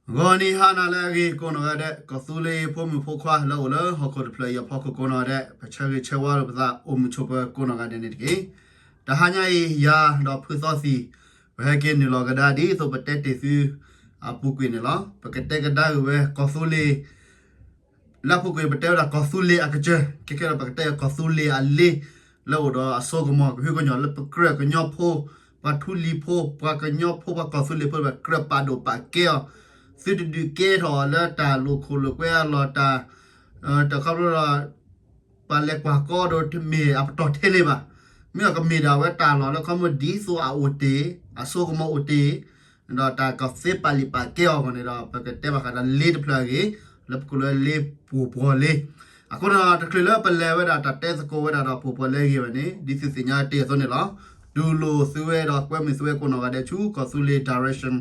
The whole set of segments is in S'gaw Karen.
ဂီၤနံၤဟါနၤလၢအဂ့ၤကိးနီၢ်ဂၤဒဲး, ကီၢ်သူလ့ၤဖိမုၣ်ဖိခွါလၢအိၣ်လၢဟီၣ်ခိၣ်တဖျၢၣ်အံၤအဖီခိၣ်ကိးနီၢ်ဂၤဒဲး, ပဆၢဂ့ၤဆၢဝါလိာ်ပသးအိၣ်မုာ်ဆိးပၢၤကိးနီၢ်ဂၤဒဲးန့ၣ်တက့ၢ်. တဟါညါအံၤ ယၤဒီးဖုသီသံၣ် ပဟဲက့ၤနုာ်လီၤကဒါဒ်သိးပတဲတ့ၢ်သုအပူၤကွံာ်န့ၣ်လီၤ. ပကတဲကဒါဂ့ၤဝဲကီၢ်သူလ့ၤ လၢအပူၤကွံာ် ပတဲဝဲဒၣ်ကီၢ်သူလ့ၤအကစၢၢ်, ခဲကဲဒီးပကတဲကီၢ်သူလ့ၤအလ့ လၢအိၣ်ဒီးအစိကမီၤ ကဟုကညီၤလၢပကြၢးကညီဖိ, ပှၤထူလံၤဖိ, ပှၤကညီဖိ, ပှၤကီၢ်သူလ့ၤဖိ ပကြၢးပာ်ဒိၣ်ပာ်ကဲအီၤ, သုတဒုးကဲထီၣ်အီၤလၢတၢ်လိာ်ခိၣ်လိာ်ကွဲအလီၢ်တၢ်, တခီဖျိဒီး ပှၤလဲၤကွၢ်ကီဒီးတမ့ၢ်အပတီၢ်ထဲန့ၣ်ဘၣ်. မ့ၢ်အကမ့ၢ်ဒၣ်ဝဲတၢ်လီၢ်လၢခီမီဒ်သိးအအိၣ်တ့ၢ်, အစိကမီၤအိၣ်တ့ၢ်, ဒီးတၢ်ကီၢ်သ့ပာ်လံာ်ပာ်ကဲအီၤအဂီၢ်န့ၣ်ဒီး ပကတဲဘၣ်ဃးဒီးလ့တဖျၢၣ်အဂ့ၢ်, လၢပကိးလၢလ့ပှိၢ်ပှီၢ်လ့. အဃိဒီးတချုးလၢပလဲၤဝဲဒၣ်တၢ်တဲသကိးဝဲဒၣ်ဒီးပှိၢ်ပှီၢ်လ့အဂ့ၢ်ဘၣ်န့ၣ် ဒ်သုသ့ၣ်ညါတ့ၢ်အသိးန့ၣ်လီၤ. တူၢ်လိာ်သုဝဲဒီးကွဲမုာ်သုဝဲကိးနီၢ်ဂၤဒဲးဆူ ကီၢ်သူလ့ၤ Direction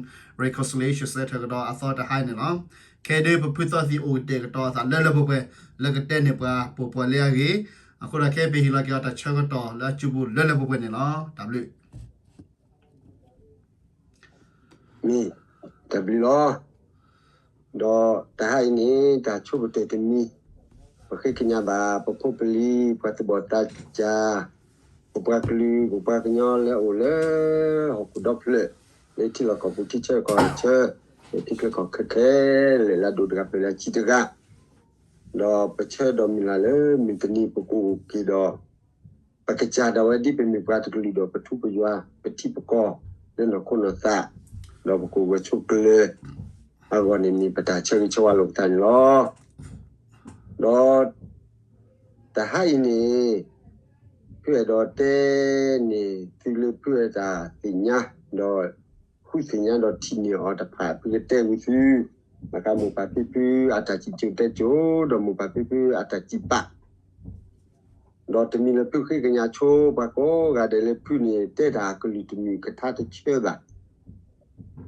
Reconciliation Centre ကဒီးအသီတဟါအံၤန့ၣ်လီၤ. ခဲဒုးပဖုသီသံၣ်အိၣ်ကတဲာ်ကတီၤအသးလၢလၢပှဲၤပှဲၤ လၢကတဲန့ၢ်ပှၤပှိၢ်ပှီၢ်လ့အဂ့ၢ်, အဃိဒီးခဲပဟ့ၣ်လီၤက့ၤအီၤတၢ်ဆၢကတီၢ်လၢအစုပူၤလၢလၢပှဲၤပှဲၤန့ၣ်လီၤ. တၢ်ဘျုး မ့ၢ်တၢ်ဘျုးလီၤ. ဒီးတဟါအံၤန့ၣ် တၢ်ဆိကတၢၢ်တမံၤ, ပဃ့ကညးဘၣ်ပဖိပလံၤ ပှၤသူၣ်ဘီၣ်သးစၢ်, ပပှၤကလုာ် ပပှၤကညီလၢအအိၣ်လၢဟီၣ်ခိၣ်ဒီဖျၢၣ်, လၢထံလီၢ်ကီၢ်ပူၤ ထံဆၢကီၢ်ဆၢ, လၢထံချၢကီၢ်ချၢခဲလၢာ် လၢအဒိၣ်တဂၤဖျၢၣ်လၢအဆံးတဂၤ, ဒီးပဆၢဒီးမုၢ်လၢ်လၢမုၢ်တနံၤပကအိၣ်က့ၤဒီး ပကစၢ်ဒၣ်ဝဲဒ်ပမ့ၢ်ပှၤတကလုာ်ဒီးပထူပယွၤ ပထံပကီၢ် လၢနီၢ်ခိနီၢ်သး, ဒီးပကအိၣ်ဂၢၢ်ဆိးကျၢၤအဂီၢ်န့ၣ် မ့ၢ်ပတၢ်ဆၢဂ့ၤဆၢဝါလိာ်ပသးန့ၣ်လီၤ. ဒီးတဟါအံၤန့ၣ် ဖုအဲၣ်ဒိးတဲန့ၣ် သုလၢဖုအဲၣ်တၢ်သ့ၣ်ညါ ဒီးဃုသ့ၣ်ညါဒီးထံၣ်န့ၢ်အီၤတဖၣ် ဖုကတဲဝံၤသု ဘၣ်ဃးမိၢ်ပၢ်ဖံဖုအတၢ်စံၣ်စိၤတဲစိၤ ဒီးမိၢ်ပၢ်ဖံဖုအတၢ်စံၣ်ပာ် ဒီးတမံၤလၢဖုဃ့ကညးဆိပှၤကိးဂၤဒဲးလၢဖုန့ၣ် တဲတၢ်အကလုၢ်တမုာ်ကထါတဆၢဘၣ်.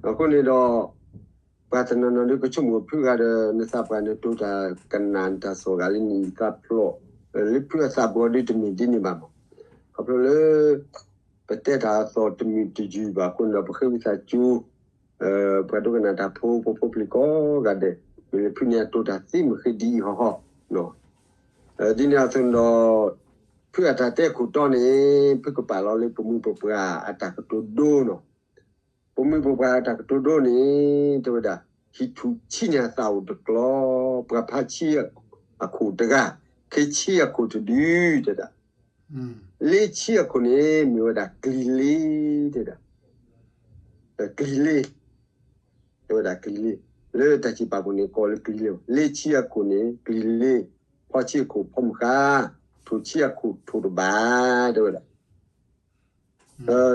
အဃိန့ၣ်ဒီး ပှၤတနီၤနီၤဒုးကဆိကမိၣ်ဖုဂၤဒီး နသးပှၢ်နတိၤတၢ်ကနၣ် နတၢ်စီၣ်ဂာ်လၢနံၣ်သးဖျိး, လၢဖုအသးပူၤဒုးတမ့ၢ်ဒ်န့ၣ်ဘၣ်မး. ခီဖျိလၢ ပတဲတၢ်အသီၣ်တမုာ်တယုၢ်ဘၣ်အဃိန့ၣ်ဒီး ပဃ့ဝံသးစူၤ ပှၤဒိကနၣ်တၢ်ဖိ ပဖိပလံၤကိးဂၤဒဲး မ့ၢ်လၢဖုန့ၣ်အတိၤတၢ်သ့မုၢ်ဃ့ဒ်အံၤဟီဟီ, ဒ်န့ၣ်အသိးန့ၣ်ဒီး ဖုအတၢ်တဲခိၣ်တီန့ၣ် ဖုကပာ်လီၤလၢပမိၢ်ပပှၢ်အတၢ်ကတိၤဒိနီၤ. ပမိၢ်ပပှၢ်အတၢ်ကတိၤဒိန့ၣ် တဲဝဲဒၣ် ဟံၣ်ထူၣ်ဆံန့ၣ်အသးအိၣ်တကျီ, ပှၤဖးဆံအခိၣ်တဂၤ, ခ့ဆံအခိၣ်တဒု, တဲဒၣ် လ့ဆံအခိၣ်န့ၣ် မ့ၢ်ဝဲဒၣ်ကျံၤလ့, တဲဒၣ် ကျံၤလ့, တဲဝဲဒၣ်ကျံၤလ့, လၢတၢ်စံးပာ်ပူၤန့ၣ် ကိးလၢကျံၤလ့, လ့ဆံအခိၣ်န့ၣ် ကျံၤလ့, ဖီဆံအခိၣ်ဖီမဃါ, ထိၣ်ဆံအခိၣ်ထိၣ်တဘၣ်, တဲဝဲဒၣ်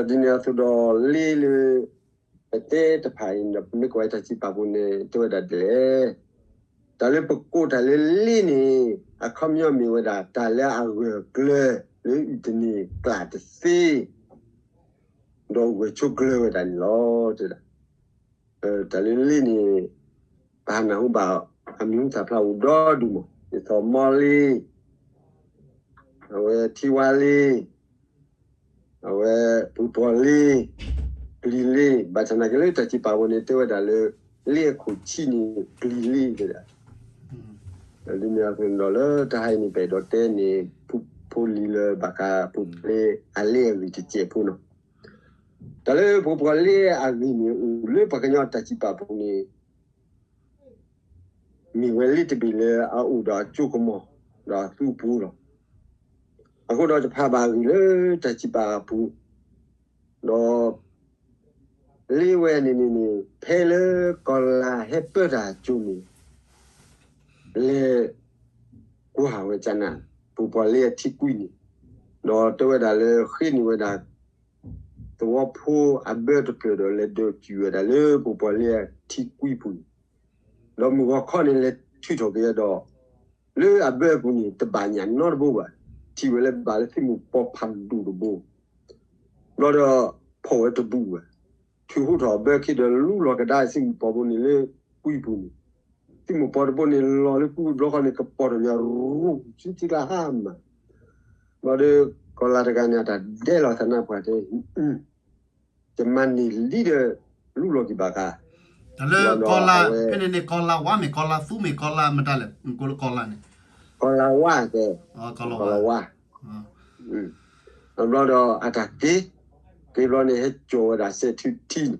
ဒ်န့ၣ်အသိးဒီးလ့လၢ ပတဲတဖၣ်အံၤန့ၣ်ဒီး ပမ့ၢ်ကွၢ်ဝဲတၢ်စံးပာ်ပူၤန့ၣ် တဲဝဲဒၣ်ဒ်လဲၣ်. တၢ်လၢပကိးတၢ်လၢလ့န့ၣ် အခီပညီမ့ၢ်ဝဲဒၣ် တၢ်လၢအဂၢၢ်ကျၢၤ လၢအုၣ်တန့ၢ်ကျၢ်တသ့ ဒီးဂၢၢ်ဆိးကျၢၤဝဲဒၣ်န့ၣ်လီၤ. တဲဒၣ် တၢ်လၢလ့န့ၣ် ပဟးနၢ်ဟူဘၣ် အမံၤဟူသၣ်ဖျါအိၣ်ဒီဒူၣ်မး, ဒ်သိးမီလ့, အဝဲထံဝါလ့, အဝဲပူၤပှီၤလ့, ကျံၤလ့, ဘၣ်ဆၣ်နာ်က့လၢတၢ်စံးပာ်ပူၤန့ၣ် တဲဝဲဒၣ်လၢ လ့အခိၣ်ဆံန့ၣ် ကျံၤလ့တဲဒၣ်. ဒ်န့ၣ်အသိးန့ၣ်ဒီးလၢတဟါအံၤန့ၣ် ပအဲၣ်ဒိးတဲန့ၣ် ဖိလံၤလၢဘၣ်ဃးပူၤပှီၤလ့အလ့အဂ့ၢ်တစဲးဖိနီၤ. တၢ်လၢပူၤပှီၤလ့အဂ့ၢ်န့ၣ် အိၣ်လၢပှၤကညီတၢ်စံးပာ်ပူၤန့ၣ် မ့ၢ်ဝဲလ့တဘ့ၣ်လၢအအိၣ်ဒီးအစိကမီၤ ဒီးအသူအပူၤလီၤ. အဃိဒီးတဖၣ်ဘၣ်ဂ့ၢ်လၢတၢ်စံးပာ်အပူၤ, ဒီးလ့ဝဲန့ၣ်န့ၣ်န့ၣ် ဖဲလၢကီၢ်လၤဟဲပၢတၢ်အစိၤန့ၣ် လဲၤကွၢ်ဝဲကနၣ် ပူၤပှီၤလ့အထံကွံန့ၣ်, ဒီးတဲဝဲဒၣ်လၢဃ့န့ၢ်ဝဲဒၣ် သဝီဖိအဘၢတဖျၢၣ်ဒီး လဲၤဒၢကွံာ်ဝဲဒၣ်လၢပူၤပှီၤလ့အထံကွံပူၤန့ၣ်, ဒီးမုၢ်ဂီၤခီန့ၣ် လဲၤထုးထီၣ်က့ၤဒီး လၢအဘၢပူၤန့ၣ် တဘၣ်ညၣ်နီတဘိဘၣ်, ထံၣ်ဝဲလၢဘၣ်လၢသ့ၣ်မုၣ်ပီဖးဒိၣ်တဘိ, ဘျီဒီး ဖီၣ်ဝဲတဘူးဘၣ်, ထုးဟိထီၣ်အဘၢခံဒီး လူလီၤကဒါသ့ၣ်မုၣ်ပီဘိန့ၣ်လၢကွံပူၤန့ၣ်, သ့ၣ်မုၣ်ပီတဘိန့ၣ် လီၤလၢကွံဘျီဃီန့ၣ် ကပီၤထီၣ်ညါရူၤ ဆူထံကျါဟါမး, ဘျီဒီး ကီၢ်လၤတဂၤန့ၣ် အတၢ်ဒဲးလီၤသးနါပှၢ်တဲ ယမၤန့ၢ်လံဒီး လူလီၤက့ၤဘၣ်ဃး, တၢ်လၢကီၤလၤ ဖဲန့ၣ်န့ၣ် ကီၤလၤဝါမ့ၢ် ကီၤလၤသူမ့ၢ် ကီၤလၤမတၤလဲၣ် ကိးလၢကီၤလၤန့ၣ်, ကီၤလၤဝါ, ကီၤလၤဝါ, ဘျီဒီးအတၢ်က့ၤ, က့ၤဘျီန့ၣ် ဟဲကၠီၤဝဲဒၣ်စဲးထုထံန့ၣ်,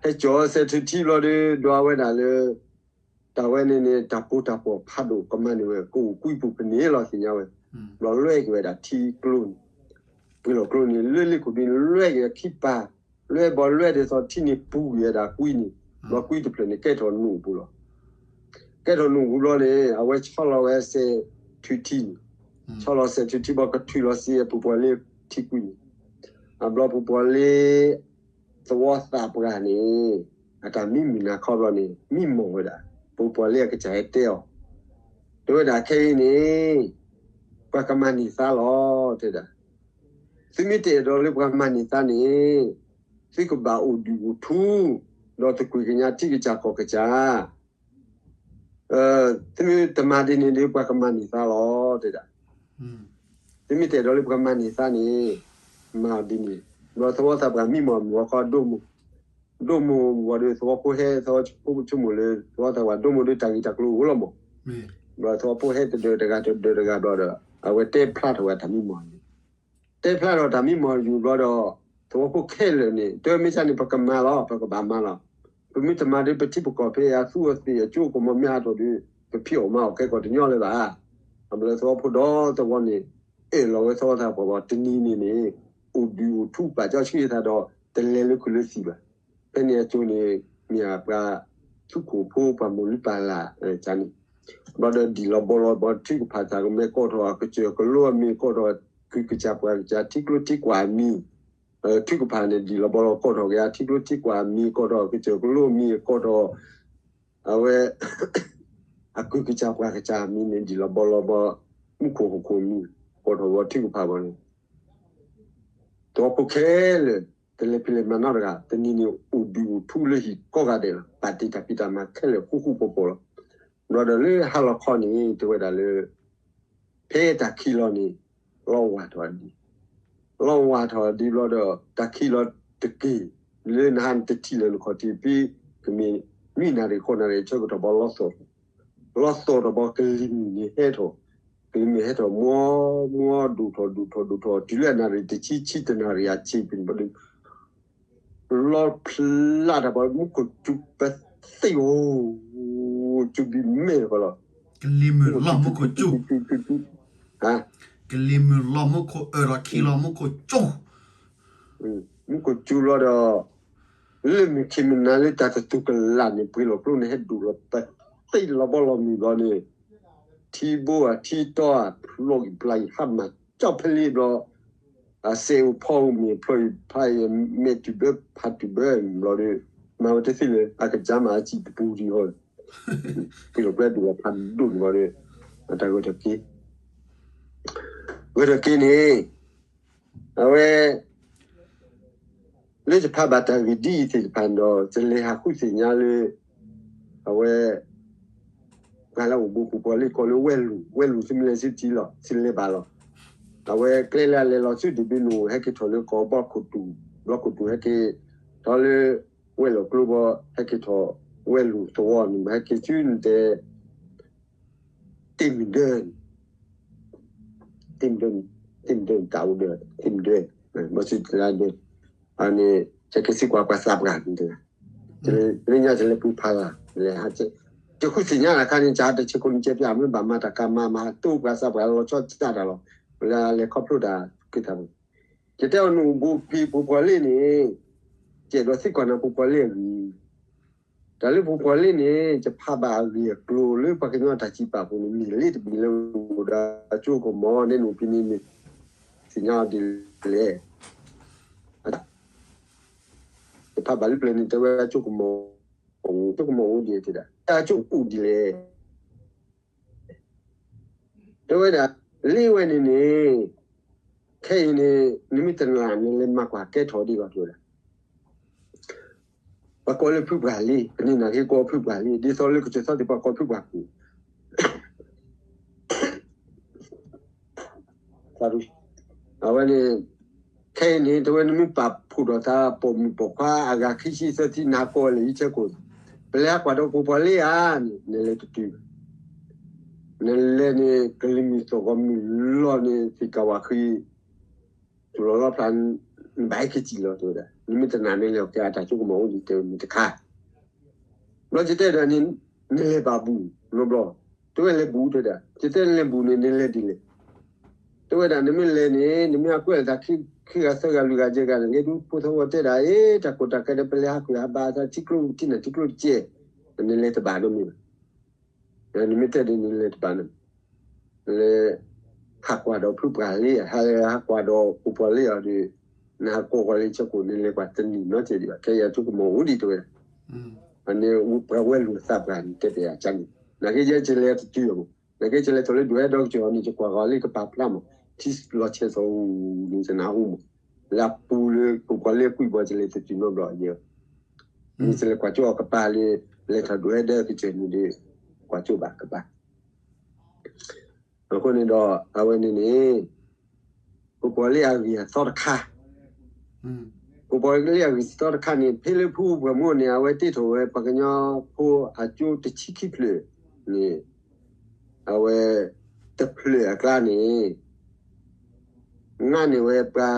ဟဲကၠီၤစဲးထုထံဘျီဒီး ဒွးဝဲဒၣ်လၢ တၢ်ဝဲန့ၣ်န့ၣ် တၢ်ပီးတၢ်ပီးဖးဒိၣ် ကမၤန့ၢ်ဝဲ ကအိၣ်ကွံပူၤဖဲန့ၣ်လီၤ သ့ၣ်ညါဝဲ, ဘျီလွဲက့ၤဝဲဒၣ်ထံကျိန့ၣ်, ပှ့ၤလီၤကျိန့ၣ် လၢလ့ခိၣ်ဒုန့ၣ် လွဲက့ၤဝဲခံပၤ, လွဲဘီလွဲဒ်သိးထံန့ၣ်ပူၤက့ၤဝဲဒၣ်ကွံန့ၣ်, ဘျီကွံတဖျၢၣ်န့ၣ် ကဲထီၣ်နူၢ်ပူၤလီၤ. ကဲထီၣ်နူၢ်ပူၤဘျီန့ၣ် အဝဲဆီလီၤဝဲစဲးထုထံန့ၣ်, ဆီလီၤစဲးထုထံဘျီ ကထုးလီၤစံးပူၤပှၤလ့ထံကွံန့ၣ်, အဘျီပူၤပှၤလ့ သဝီသးပှၢ်န့ၣ် အတၢ်မံမုၢ်နၤခီဘျီန့ၣ် မံမီၢ်ဝဲဒၣ် ပူၤပှၤလ့အကစၢ်ဟဲတဲအီၤ, တဲဝဲဒၣ်ခဲအံၤန့ၣ် ပှၤကမၤန့ၢ်သါလီၤ တဲဒၣ်, သုမ့ၢ်တအဲၣ်ဒိးလၢပှၤမၤန့ၢ်သါန့ၣ် သုကဘၣ်အိၣ်ဒုးအိၣ်ထူ ဒီးတကွံာ်ကညးထံကစၢ်ကီၢ်ကစၢ် သုမ့ၢ်တမၤဒ်န့ၣ်ဒီး ပှၤကမၤန့ၢ်သါလီၤ တဲဒၣ်. သုမ့ၢ်တအဲၣ်ဒိးလၢပှၤမၤန့ၢ်သါန့ၣ် မၤဒ်န့ၣ်, ဘျီသဝီသးပှၢ်မံမီၢ်မုၢ်ဝီခီဒိၣ်မိၢ်, ဒိၣ်မိၢ်ဝံၤဒီး သဝီဖိဟဲ သဝီဖိဆိကမိၣ်လၢ သဝီသးပှၢ်ဒိၣ်မိၢ်ဒီးတၢ်ဂ့ၢ်တၢ်ကျိၤအိၣ်လီၤမး, ဘျီသဝီဖိဟဲတဒၢးတဂၤတဒၢးတဂၤဘျီဒီး အဝဲတဲဖျါထီၣ်ဝဲတၢ်မံမီၢ်န့ၣ် တဲဖျါထီၣ်တၢ်မံမီၢ်ယူၢ်ဘျီဒီး သဝီဖိခဲလၢာ်န့ၣ် တဲမ့ၢ်စ့ၢ်န့ၣ် ပကမၤလီၤ ပကဘၣ်မၤလီၤ. ပမ့ၢ်တမၤဒီး ပထံပကီၢ်ဖဲအသူအသ့ၣ်အကၠိကမီၤမ့ၢ်အါထီၣ်ဒီး ပဖံးအီၣ်မၤအီၣ်ကဲကီၢ်တညီလၢၤဘၣ်. အဘျီသဝီဖိဒီသဝီန့ၣ် အဲၣ်လီၤဝဲသဝီသးပှၢ်ဘၣ် တနံၤန့ၣ်န့ၣ် အိၣ်ဒုးအိၣ်ထူပာ်ကၠီဆှံအသးဒီး တလဲၤလၢခုၣ်လၢသံၣ်ဘၣ်. ဖဲန့ၣ်အကၠိန့ၣ် မ့ၢ်ပှၤထူခိၣ်ဖိပှၤမိၢ်လုၢ်ပၢ်လၢ်န့ၣ် ဘျီဒီးဒ်လီၤဘီလီၤဘီထံကဖၣ်သးကမဲာ် ကိးထီၣ်အကစၢၢ်ကလိအမံၤ ကိးထီၣ်ကုၢ်ကစၢ်ပှၤကစၢ်ထံကျိထံကွၢ်အမံၤ, ထံကဖၣ်န့ၣ် ဒ်လီၤဘီလီၤကိးထီၣ်က့ၤအထံကျိထံကွၢ်အမံၤ ကိးထီၣ်အကစၢၢ်ကလိအမံၤ ကိးထီၣ် အဝဲ အကုၢ်ကစၢ်ပှၤကစၢ်အမံၤန့ၣ် ဒ်လီၤဘီလီၤဘီ မူခိၣ်ဟီၣ်ခိၣ်အမံၤ ကိးထီၣ်ဝဲထံကဖၣ်ဘၣ်န့ၣ် သဝီဖိခဲလၢာ် တလဲၤဖံးလဲၤမၤနီတဂၤ တနံၤန့ၣ် အိၣ်ဒုးအိၣ်ထူလၢဟံၣ်ကိးဂၤဒဲးလီၤ. ပာ်တ့ၢ်တၢ်ဖံးတၢ်မၤခဲလၢာ်ဃူဃူဖိးဖိးလီၤ. ဘျီဒီးလၢဟါလီၤခီန့ၣ် တဲဝဲဒၣ်လၢ ဖဲတၢ်ခံးလီၤန့ၣ် လီၤဝၢ်ထီၣ်ဒံး, လီၤဝၢ်ထီၣ်ဒံးဘျီဒီး တၢ်ခံးလီၤတက့ၢ် လၢနဟါနတထံၣ်လၢနခီၣ်ထံး ဖဲကမ့ၢ်နွံနၣ်ရံၣ်ဃိးနၣ်ရံၣ် ဆၢကတီၢ်ဘၣ်လီၤသီၣ် လီၤသီၣ်ထီၣ်ဘၣ် ကလံၤမုၢ်န့ၣ်ဟဲထီၣ်, ကလံၤမုၢ်ဟဲထီၣ် မီမီဒိၣ်ထီၣ်ဒိၣ်ထီၣ်ဒိၣ်ထီၣ် တုၤလၢအနၣ်ရံၣ်တဆံ ဆံတနၣ်ရံၣ်အဆံးပံၤန့ၣ်ဘၣ်ဒီး လီၤဖျးတၢ်ဘၣ် မူခိၣ်စူၤပသံၣ်ဧိၤ, စူၤဘံၣ်မဲာ်ဃီလီၤ. ကလံၤမုၢ်လီၤမူခိၣ်စူၤ, ကလံၤမုၢ်လီၤမူခိၣ်အၢၣ်ဒီးခံလီၤမူခိၣ်စူၤ မူခိၣ်စူၤလီၤဒီး လၢမုၢ်ခံမုၢ်နၤလၢတၢ်ကတိၤကလာ်န့ၣ် ပှ့ၤလီၤကျိန့ၣ် ဟဲဒိၣ်လီၤပသံၣ်လီၤဘီလီၤမုၢ်ဘျီန့ၣ် ထံဘိအထံတီဧါ ဖျိကံပျါကံ ဟးမၤကၠီဖဲလံဘျီ အစဲးအိၣ်ဖီအိၣ်မ့ၢ်ဖျိအံၤဖးအံၤ မဲာ်တုၤဘၢဖးတုၤဘၢဘျီဒီး မၤဝဲတသ့လၢ အကစၢ်မၤအစံၣ်တပူၤဒံးဟီ ပှ့ၤလီၤကျိဒိၣ်လီၤဖးဒိၣ်န့ၣ်ဘျီဒီး အတၢ်ဂဲၤထီၣ်က့ၤ ဂဲၤထီၣ်က့ၤန့ၣ် အဝဲ လၢယဖးဘၣ်တၢ်ဂ့ၢ်ဒ်အံၤသ့ၣ်တဖၣ်န့ၣ်ဒီး ယလဲၤဟးဃုသ့ၣ်ညါလၢ အဝဲ ပှၤလၢအအိၣ်ဘူးပူၤပှၤလၢကီၢ်လၢဝဲလူၤ ဝဲလူၤသုမ့ၢ်လဲၤသုထံၣ်လီၤ သုလဲၤဘၣ်လီၤ. အဝဲကျဲလၢအလဲၤလီၤဆူဒံးဘ့ၣ်နူၣ် ဟဲက့ၤထီၣ်လၢကီၢ်ဘီခိၣ်တူၢ် ဘီခိၣ်တူၢ်ဟဲက့ၤ ထီၣ်လၢ ဝဲလီၤကျိဘီ ဟဲက့ၤထီၣ် ဝဲလူၤသဝီန့ၣ် ဟဲက့ၤဆူနတဲ တ့ၢ်မုၢ်ဒၢ တ့ၢ်မုၢ်ဒၢ တ့ၢ်မုၢ်ဒၢ တၢ်အိၣ်ဒၢ တ့ၢ်မုၢ်ဒၢ ဘီဆူတဂၤဒၢ အန့ၣ် ယကစံးကွၢ်ပှၤသးပှၢ်န့ၣ်တဂၤ လၢညါယလဲၤပူၤဖးလၢ် လဲၤဟး ယဃုသ့ၣ်ညါတခါန့ၣ် ယဟးတဆဲးခိၣ်န့ၣ် ကဲပျၢ်မ့ၢ်ဘၣ်မၤတၢ်ကမၤမၤဟးတိၢ်ပှၤသးပှၢ်လီၤဆီတၢ်တၢ်လီၤ လၢလဲၤခီဖျိတၢ်က့ၤတၢ်ပူၤ ယတဲအီၤနအိၣ်ဘူးက့ၤပူၤပှၤလ့န့ၣ် ယအဲၣ်ဒိးသံကွၢ်နၤပူၤပှၤလ့အဂ့ၢ် တၢ်လၢပူၤပှၤလ့န့ၣ် ယဖးဘၣ်အဂ့ၢ်အကျိၤလၢပှၤကညီတၢ်စံးပာ်ပူၤန့ၣ် မ့ၢ်လ့တဘ့ၣ်လၢအိၣ်ဒီးအကၠိကမီၤ နဲနအိၣ်ဖဲန့ၣ်န့ၣ် သ့ၣ်ညါအီၤဒ်လဲၣ်. ယဖးဘၣ်လၢပျၢၤန့ၣ် တဲဝဲအကၠိကမီၤ ကၠိကမီၤအိၣ်ဒ်လဲၣ်တဲဒၣ် တၢ်ကၠိအိၣ်ဒ်လဲၣ် တဲဝဲဒၣ် လ့ဝဲန့ၣ်န့ၣ် ခဲအံၤန့ၣ် နမ့ၢ်တနၢ်န့ၣ် လဲၤမၤကွၢ်ကဲထီၣ်ဒံးဘၣ်တဲဝဲဒၣ် ပှၤကိးလၢဖုပှၢ်လ့ ပန့ၢ်နၢ်ဟ့ကိးဖုပှၢ်လ့ ဒ်သိးလၢကစၢၢ်သီသ့ၣ်တဖၣ်ကိးဖုပှၢ်ပူၤ အဝဲန့ၣ် ခဲအံၤန့ၣ် တဲဝဲနမ့ၢ်ပာ်ဖှိၣ်ဒီးတၢ်ပိာ်မုၣ်ပိာ်ခွါအဂၤခံဆံသၢဆံနၤကိးလဲၣ် ယဆဲးကိး ပလဲၤဟးကွၢ်ဒီးပှၤပှၤလ့ဧါန့ၣ် နလဲၤတတုၤဘၣ်. နလဲၤန့ၣ် ကလံၤမုၢ်သီၣ်ဂီၤမုၢ်လီၤန့ၣ် သံၣ်ကဝၤဃံ တူၢ်လီၤလီဖျါ နဘၣ်ဟဲက့ၤစံၣ်လီၤ တဲဝဲဒၣ်. နမ့ၢ်တနာ်န့ၣ် လဲၤက့ၤအတၢ်စိကမီၤအိၣ်ဒံး တဲဝဲမ့ၢ်တခါ ဘျီယတဲဒီးန့ၣ် နလဲၤဘၣ်ဘူးနီတဘျီ, တဲဝဲလဲၤဘူး တဲဝဲဒၣ်. ယတဲလဲၤဘူးန့ၣ် နလဲၤဒ်လဲၣ် တဲဝဲဒၣ်. နမ့ၢ်လဲၤန့ၣ် နမ့ၢ်ဟးကွဲးလီၤသးခံဂၤသၢဂၤလွံၢ်ဂၤယဲၢ်ဂၤန့ၣ် ကဲဒုးဖိသဝီတဲဒၣ် အ့ တၢ်ကိၢ်တၢ်ကဲဒီး ပလဲၤဟးကွံာ်ဟးဘါသး ထံကျိထံနၢ်ထံကျိတကဲး, နလဲၤတဘၣ်နီတမံၤဘၣ်. နမ့ၢ်တဲဒ်န့ၣ် နလဲၤတဘၣ်နီတမံၤ, နလဲၤ ဟးကွၢ်ဒီးဖုပှၤလ့ဧါ, ဟးကွၢ်ဒီးပှၤပှၤလ့ဧါဒီး နဟးကိးပှၤလ့ဆၢကိၣ် နလဲၤကွၢ်တနံၤနီတစဲးဒံးဘၣ်, ခဲအံၤအစိကမီၤအိၣ်ဒံး တဲဝဲဒၣ်. အန့ၣ်ပှၤဝဲလူၤသးပှၢ်န့ၣ် တဲပၠးအကန့ၣ်, နာ်က့ယဲၢ်ကလဲၤတတုၤအီၤဘၣ်, နာ်က့ယဲၢ်ကလဲၤထီၣ်လၢဒွဲၣ်ဒီကစၢၢ်အီၤန့ၣ် ယကွၢ်ဃီၤလၢကပၤဖျါမး, ထံလီၤဆဲးသီၣ်အူန့ၣ် ယနၢ်ဟူမး, လၢအပူၤလၢပှၤပှၤလ့ကွံာ်ဘၣ် ယလဲၤတတုၤနီတဘျီယဲၢ် မ့ၢ်ယလဲၤကွၢ်ကၠိအီၤကပၤလၢ လဲၤထီၣ်ဒွဲၣ်ဒီကစၢၢ်န့ၣ်ဒီး ကွၢ်ကၠိဘၣ်ကပၤ. အဃိန့ၣ်ဒီး အဝဲန့ၣ်န့ၣ် ပှၤပှၤလ့အဂံၢ်အသီတခါ, ပှၤပှၤလ့အဂံၢ်အသီတခါန့ၣ် ဖဲလၢဖုပှၢ်မုၣ်န့ၣ် အဝဲတ့ထီၣ်ဝဲပှၤကညီဖိအကၠိတဆံခံဖျၢၣ်န့ၣ် အဝဲ တဖျၢၣ်အကျါန့ၣ် ငါန့ၢ်ဝဲပှၤ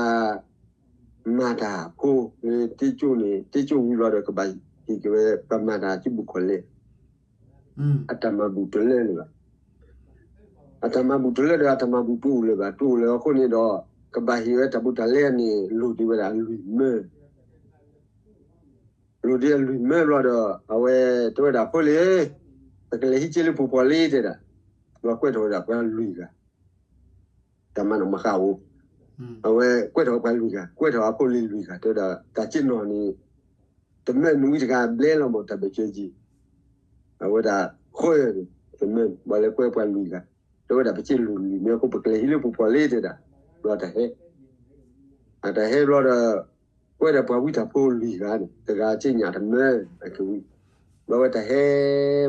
မၤတၢ်ဖိလၢတ့ကၠိန့ၣ် တ့ကၠိဝံၤဘျီဒီး ကဘၣ်ဟ့ၣ်က့ၤဝဲပှၤမၤတၢ်စုဘူးကီၢ်လဲၢ်, အတၢ်မၤဘူၣ်တလၢလၢၤဘၣ်. အတၢ်မၤဘူၣ်တလၢဒီး အတၢ်မၤဘူၣ်တအိၣ်လၢၤဘၣ်, တအိၣ်လၢၤအဃိန့ၣ်ဒီး ကဘၣ်ဟ့ၣ်ဝဲတၢ်ဘူးတၢ်လဲန့ၣ် လိၣ်ဒံးဝဲဒၣ်အလွံၢ်မၢ လိၣ်ဒံးအလွံၢ်မၢဘျီဒီး အဝဲတဲဝဲဒၣ် ဖိလ့ၤ, ပကလဲၤဟံးက့ၤလၢပှၤပှၤလ့တဲဒၣ်, ဘျီကွဲးထီၣ်ဝဲဒၣ်ပှၤလွံၢ်ဂၤ တၢ်မၤနီၣ်မၤဃၣ်အိၣ်, အဝဲကွဲးထီၣ်ပှၤလွံၢ်ဂၤ, ကွဲးထီၣ်အဖိလ့ၤလွံၢ်ဂၤ တဲဝဲဒၣ် တၢ်စ့ၢ်နီၤန့ၣ် တမၢနွံတဂၤဘျဲလီၤမး တၢ်ဘၢၣ်စၢၤကံၤ, အဝဲဒၣ် ဃိန့ၣ် တမၢ ဘၣ်လဲၤကွဲးပှၤလွံၢ်ဂၤ, တဲဝဲဒၣ် ပစ့ၢ်လိၣ်လွံၢ်မၢအဃိ ပကလဲၤဟံးလၢပှၤပှၤလ့တဲဒၣ်, ဘျီတၢ်ဟဲ အတၢ်ဟဲဘျီဒီး ကွဲးဒီးပှၤဝံတၢ်ဖိလွံၢ်ဂၤန့ၣ် တဂၤစ့ၢ်ညါတမၢ အကဝံ, ဘျီဝဲတၢ်ဟဲ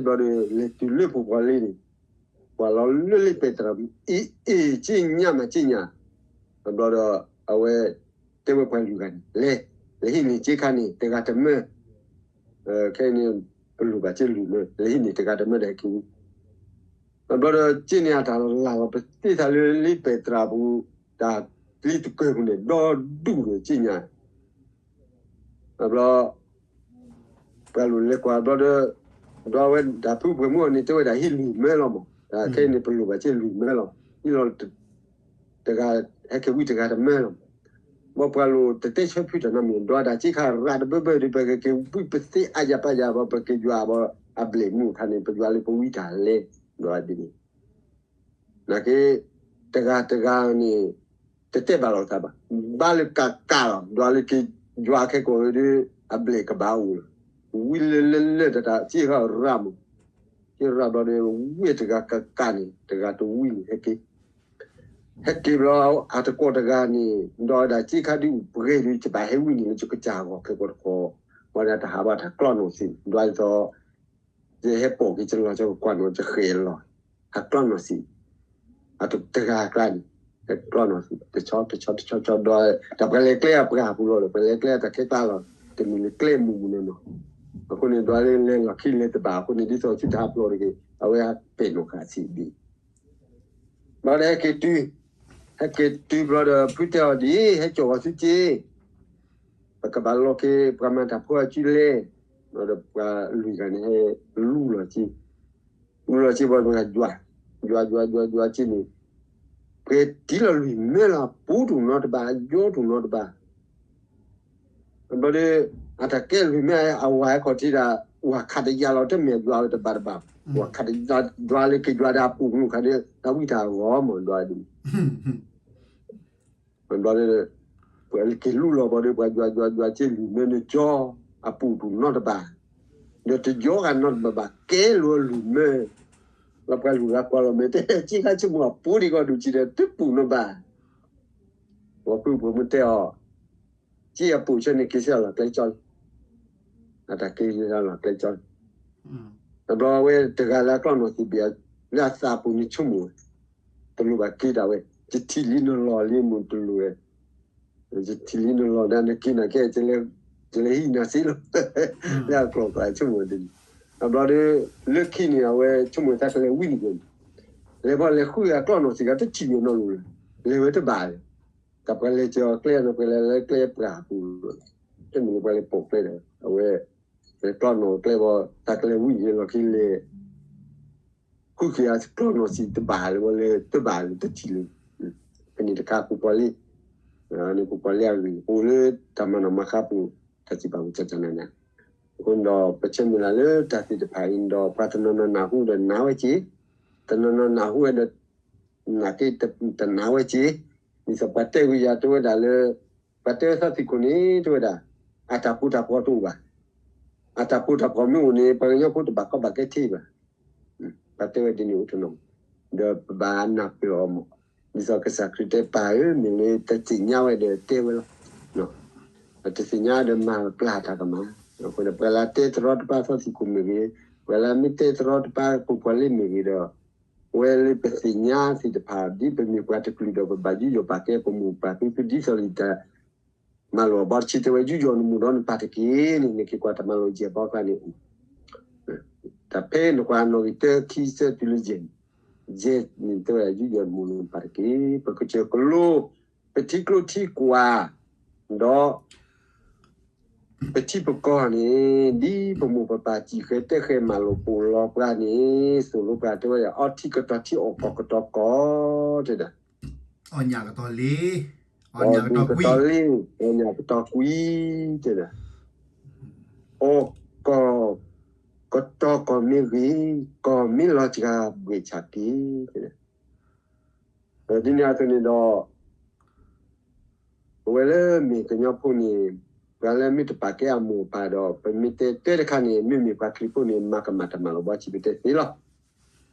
ဘျီဒီး လဲၤတုၤလၢပှၤပှၤလ့န့ၣ် ပှၤလီၤလၢလံာ်ပဲတြီ အ့ၣ်အ့ၣ် စ့ၢ်ညါမးစ့ၢ်ညါ, ဘျီဒီး အဝဲ တဲဝဲပှၤလွံၢ်ဂၤန့ၣ် လဲၤ လဲၤဟံးန့ၢ်စ့ခါန့ၣ် တဂၤတမၢ ခဲအံၤန့ၣ် ပလိၣ်ဘၣ်စ့ၢ်လွံၢ်မၢ လဲၤဟံးန့ၢ်တဂၤတမၢဒီးဟဲက့ၤဝံ, ဘျီဒီးစ့ၢ်န့ၣ်အတၢ်လီၤလးလီၤ ပသ့ၣ်သးလၢလံာ်ပဲတြီပူၤ တၢ်ပျံၤတကၢၢ်ပူၤန့ၣ် ဒီဒူၣ်ဒီးစ့ၢ်ညါ ဘျီ ပှၤလိၣ်လဲၤကွၢ်ဘျီဒီး ဒီးအဝဲဒၣ်ဖုပှၢ်မုၣ်အီၤန့ၣ် တဲဝဲဒၣ်ဟံးလွံၢ်မၢလီၤမး, ခဲအံၤန့ၣ်ပလိၣ်ဘၣ်စ့ၢ်လွံၢ်မၢလီၤ, ဟံးလီၤ တဂၤ ဟဲက့ၤဝံတဂၤတမၢလီၤ. ဘၣ်ပှၤလိၣ်တတဲဆၢဖုတၢ်နီတမံၤ ဒီးဒၣ်စ့ခါရၣ်တဘၢဘၢဒီး ပကက့ၤဝံပသ့အါယၤပာ်ယၤ ဘၣ်ပကယွၤဘၣ်အဘျဲၣ်မုၢ်အခါန့ၣ် ပယွၤလၢပဝံတၢ်လဲၤ ဒီးဒ်န့ၣ် နာ်က့ တဂၤတဂၤန့ၣ် တတဲဘၣ်လိာ်သးဘၣ်, ဘၣ်လၢကးကးလီၤ ဒီးလၢက့ၤယွၤခဲကိာ်ဒီး အဘျဲၣ်ကဘၣ်အိၣ်လီၤ. ဝံလၢလၢလၢတၢ်တၢ်စ့ရၣ်ရၣ်မး, စ့ရၣ်ဘျီဒီး ဝံတဂၤကးကးန့ၣ် တဂၤတဝံန့ၣ် ဟဲက့ၤ ဟဲက့ၤဘျီ အတကိးတဂၤန့ၣ် ဒီးဒၣ်စ့ခါဒုးအိၣ်ပှဲၤဒီး ယဘၣ်ဟဲဝံန့ၣ်လၢယကစၢ်ဂီၢ်ခဲကိာ်တခီ, ဝံဒၣ်တၢ်ဟးဘၣ်တၢ်ကျီနီၢ်သံး ဒီးအသိး ယဟဲပိာ်က့ၤယလီၢ် ယကကွၢ်နီၢ် ယဃဲၤလီၤ ဟးကျီနီၢ်သံး, အတဂၤအကျါန့ၣ် ဟဲကျီနီၢ်သံး တဆီတဆီတဆီဆီဒီး တၢ်ပှၤလဲၤကျဲအပှၤပူၤလီၤဒီး ပှၤလဲၤကျဲအတၢ်ခဲကျါလီၤ, တမ့ၢ်လၢကျဲမုၢ်မုၢ်နီၢ်နီၢ်, အဃိန့ၣ် ဒီးလၢလဲၤလီၢ်ခံလဲၤတဘၣ်အဃိန့ၣ် ဒ်သိးသုတဟးဖျိးတဂ့ၤ အဝဲဟးပဲာ်နီၢ်ဃာ်သံးဒံး ဘျီဒီးဟဲက့ၤတုၤ, ဟဲက့ၤတုၤဘျီဒီး ဖုတဲအီၤဒ်အံၤ ဟဲစိာ်အီၤသုက့ၤ, ပကဘၣ်လီၤက့ၤ ပှၤမၤတၢ်ဖိအစုလဲၣ်, ဘျီဒီးပှၤလွံၢ်ဂၤန့ၣ်ဟဲလူလီၤက့ၤ, လူလီၤက့ၤဘျီဒီးယွၤ, ယွၤယွၤယွၤယွၤက့ၤန့ၣ်, ပှဲၤတံၢ်လီၤလွံၢ်မၢလီၤ ပူတအိၣ်နီတဘ့ၣ် ယိတအိၣ်နီတဘ့ၣ် ဘျီဒီး အတၢ်ကဲလွံၢ်မၢ အဝၤဟဲခီၣ်ထံးဒၣ် ဝၤခးတယၤလီၤ တမ့ၢ်ယွၤဝဲတဘၣ်တဘၣ်, ဝၤခးတယၤ ယွၤလၢက့ၤယွၤဒီးအပူၤမုၢ်ခါဒီး တၢ်ဝံတၢ်ဂီၤမး ယွၤဒ်န့ၣ်, ဘျီဒီး ပှၤလၢက့ၤလူလီၤဘျီဒီး ပှၤယွၤယွၤယွၤက့ၤလွံၢ်မၢန့ၣ်ကၠီ အပူၤတအိၣ်နီတဘ့ၣ်, ဒီးတယီဂၤနီတဘ့ၣ်ဘၣ် ကဲလီၤလွံၢ်မၢ, လီၤပှၤလွံၢ်ဂၤကွၢ်လီၤမ့ၢ်တဲ က့ၤခါဆိကမိၣ်အပူၤဒံးကီၢ်ဒူၣ်ကံဒီး တပူၤနီတဘ့ၣ် ပှၤဖုပှၢ်မုၣ်တဲအီၤ, က့ၤအပူၤဆၢန့ၣ် က့ၤဆၢလီၤကျဲကၠီလံ, အတၢ်က့ၤဆၢလီၤကျဲကၠီလံ, တဘျီဝဲတဂၤလၢအကျီနီၢ်သံးဘ့ၣ် လၢအသးပူၤန့ၣ်ဆိကမိၣ်ဝဲ, တလိၣ်ဘၣ်က့ၤဒၣ်ဝဲ, ယထံၣ်လံနလီၢ်လံမ့ၢ်တလိၣ်ဝဲ, ယထံၣ်လံနလီၢ်ဒီးနက့ၤနာ်က့ ယလဲၤဟံးနၤသ့လီၤ, လၢအကျိၤကျဲဆိကမိၣ်ဝဲဒ်န့ၣ် အဘျီဒီး လၢခံန့ၣ် အဝဲဆိကမိၣ်သးကလဲၤဝံၤန့ၣ်န့ၣ်, လဲၤဘၣ်လဲၤဃုအကျီၢ်နီၢ်စံးကတထံၣ်န့ၣ်နီတဘျီလၢၤ, လဲၤဝဲတဘၣ်လၢၤ, တၢ်ပှၤလဲၤစၢၤအီၤကျဲန့ၣ် ပှၤလဲၤလၢကျဲပှၢ်ပူၤ, တမ့ၢ်လၢပှၤလဲၤပိာ်ကျဲဒီး အဝဲ လဲၤကျီၢ်နီၢ်ကျဲဘၣ် သးကလဲၤဝံၤန့ၣ်လီၢ်ခံလဲၤ ဃုက့ၤအကျီၢ်နီၢ်စံးတဘၣ်လၢၤ ဘၣ်လဲၤတဘၣ်လၢၤ တထံၣ်လၢၤ, ဖဲန့ၣ်တခါပူၤပှၤလ့, န့ၣ်ပူၤပှၤလ့အဂ့ၢ် အိၣ်လၢတၢ်မၤနီၣ်မၤဃါပူၤ တၢ်စံးပာ်ပူၤ ကကနၤနၤ, အဃိန့ၣ်ဒီး ပဆၢမုၢ်လၢ်လၢတၢ်သ့ၣ်တဖၣ်အံၤန့ၣ်ဒီး ပှၤတနီၤနီၤနၢ်ဟူဒီးနာ်ဝဲက့ၤ, တနီၤနီၤနၢ်ဟူဝဲဒီး နာ်က့တနာ်ဝဲက့ၤ, ဒ်သိးပှၤတဲဝံၤယၤတဲဝဲဒၣ်လၢ ပှၤတဲဝဲသီသံၣ်ခိၣ်န့ၣ် တဲဝဲဒၣ် အတၢ်ပူၤတၢ်ဖီတအိၣ်ဘၣ်, အတၢ်ပူၤတၢ်ဖီမ့ၢ်အိၣ်န့ၣ် ပှၤကညီဖိတဘၣ်ကီဘၣ်ခဲထဲဘၣ်, ပှၤတဲဝဲဒ်န့ၣ်အိၣ်တနီၤ, ဒီးပဘၣ်နၢ်ပၢၢ်အီၤမး, ဒ်သိးကစၢ်ခရံာ်တဲပၢ်ဧၢ မ့ၢ်လၢတသ့ၣ်ညါဝဲဒီးတဲဝဲလီၤ, တသ့ၣ်ညါဒီးမၤပျၢ်တၢ်ကမၣ်, အဃိဒီးပှၤလၢတဲတရီတပါသီသံၣ်ခိၣ်မ့ၢ်ဂ့ၤ, ပှၤလၢမ့ၢ်တဲတရီတပါပူၤပှၤလ့မ့ၢ်ဂ့ၤဒီး ပဝဲလၢပသ့ၣ်ညါသ့ၣ်တဖၣ် ဒ်ပမ့ၢ်ပှၤတကလုာ်ဒီး ပဘၣ်ယူးယီၣ်ပာ်ကဲပမိၢ်ပၢ်ဖံဖု ဒ်သိးလံတၢ် မၤလိာ်အဘီတဆံတဲဝဲ ယူးယီၣ်နမိၢ်ဒီးနပၢ်တက့ၢ်န့ၣ် နက့ၤကွၢ်တၢ်မၤလိာ်ယဲၢ်ဘီကျါန့ၣ်, တၢ်ဖဲနကွၢ်နီၣ်ဂံၢ်တၢခံဆၢတုၤလၢယဲၢ်န့ၣ်, ယဲၢ်န့ၣ်တဲဝဲ ယူးယီၣ်နမိၢ်နပၢ်တက့ၢ်, ပကစၢၢ်ကလိ ပထံကျိထံကွၢ်, ဒီး ပထံပကီၢ်န့ၣ် ဒ်ပမိၢ်ပပၢ်စံၣ်ဃဲတဲဃဲမၤလိာ်ပိာ်လီၤပှၤန့ၣ် သိၣ်လိပှၤတဲဝဲဒၣ် အီထံကတီၤထံ အီၣ်ကီၢ်ကတီၤကီၢ် တဲဒၣ်, အီၣ်ညၣ်ကတီၤလ့, အီၣ်ညၣ်ကတီၤကွံ, အီၣ်ညၣ်ကတီၤကွံ, တဲဒၣ်, အီၣ်ကီၢ်ကတီၤကီၢ်မ့ၢ်ဂ့ၤ, ကီၢ်မ့ၢ်လီၤစှၤဘှ့ၣ်ဆၣ်က့ၤ, တဲဒၣ် ဒ်န့ၣ်အသိးန့ၣ်ဒီး ပဝဲလၢမ့ၢ်ကညီဖိန့ၣ် ပှၤလၢမ့ၢ်တပာ်ကဲအမိၢ်အပၢ်ဒီး ပမ့ၢ်တဲတဲတခါန့ၣ် မ့မ့ၢ်ပှၤခရံာ်ဖိန့ၣ် မၤကမၣ်တၢ်မၤလိာ်ဘီစံးပတဲသ့လီၤ.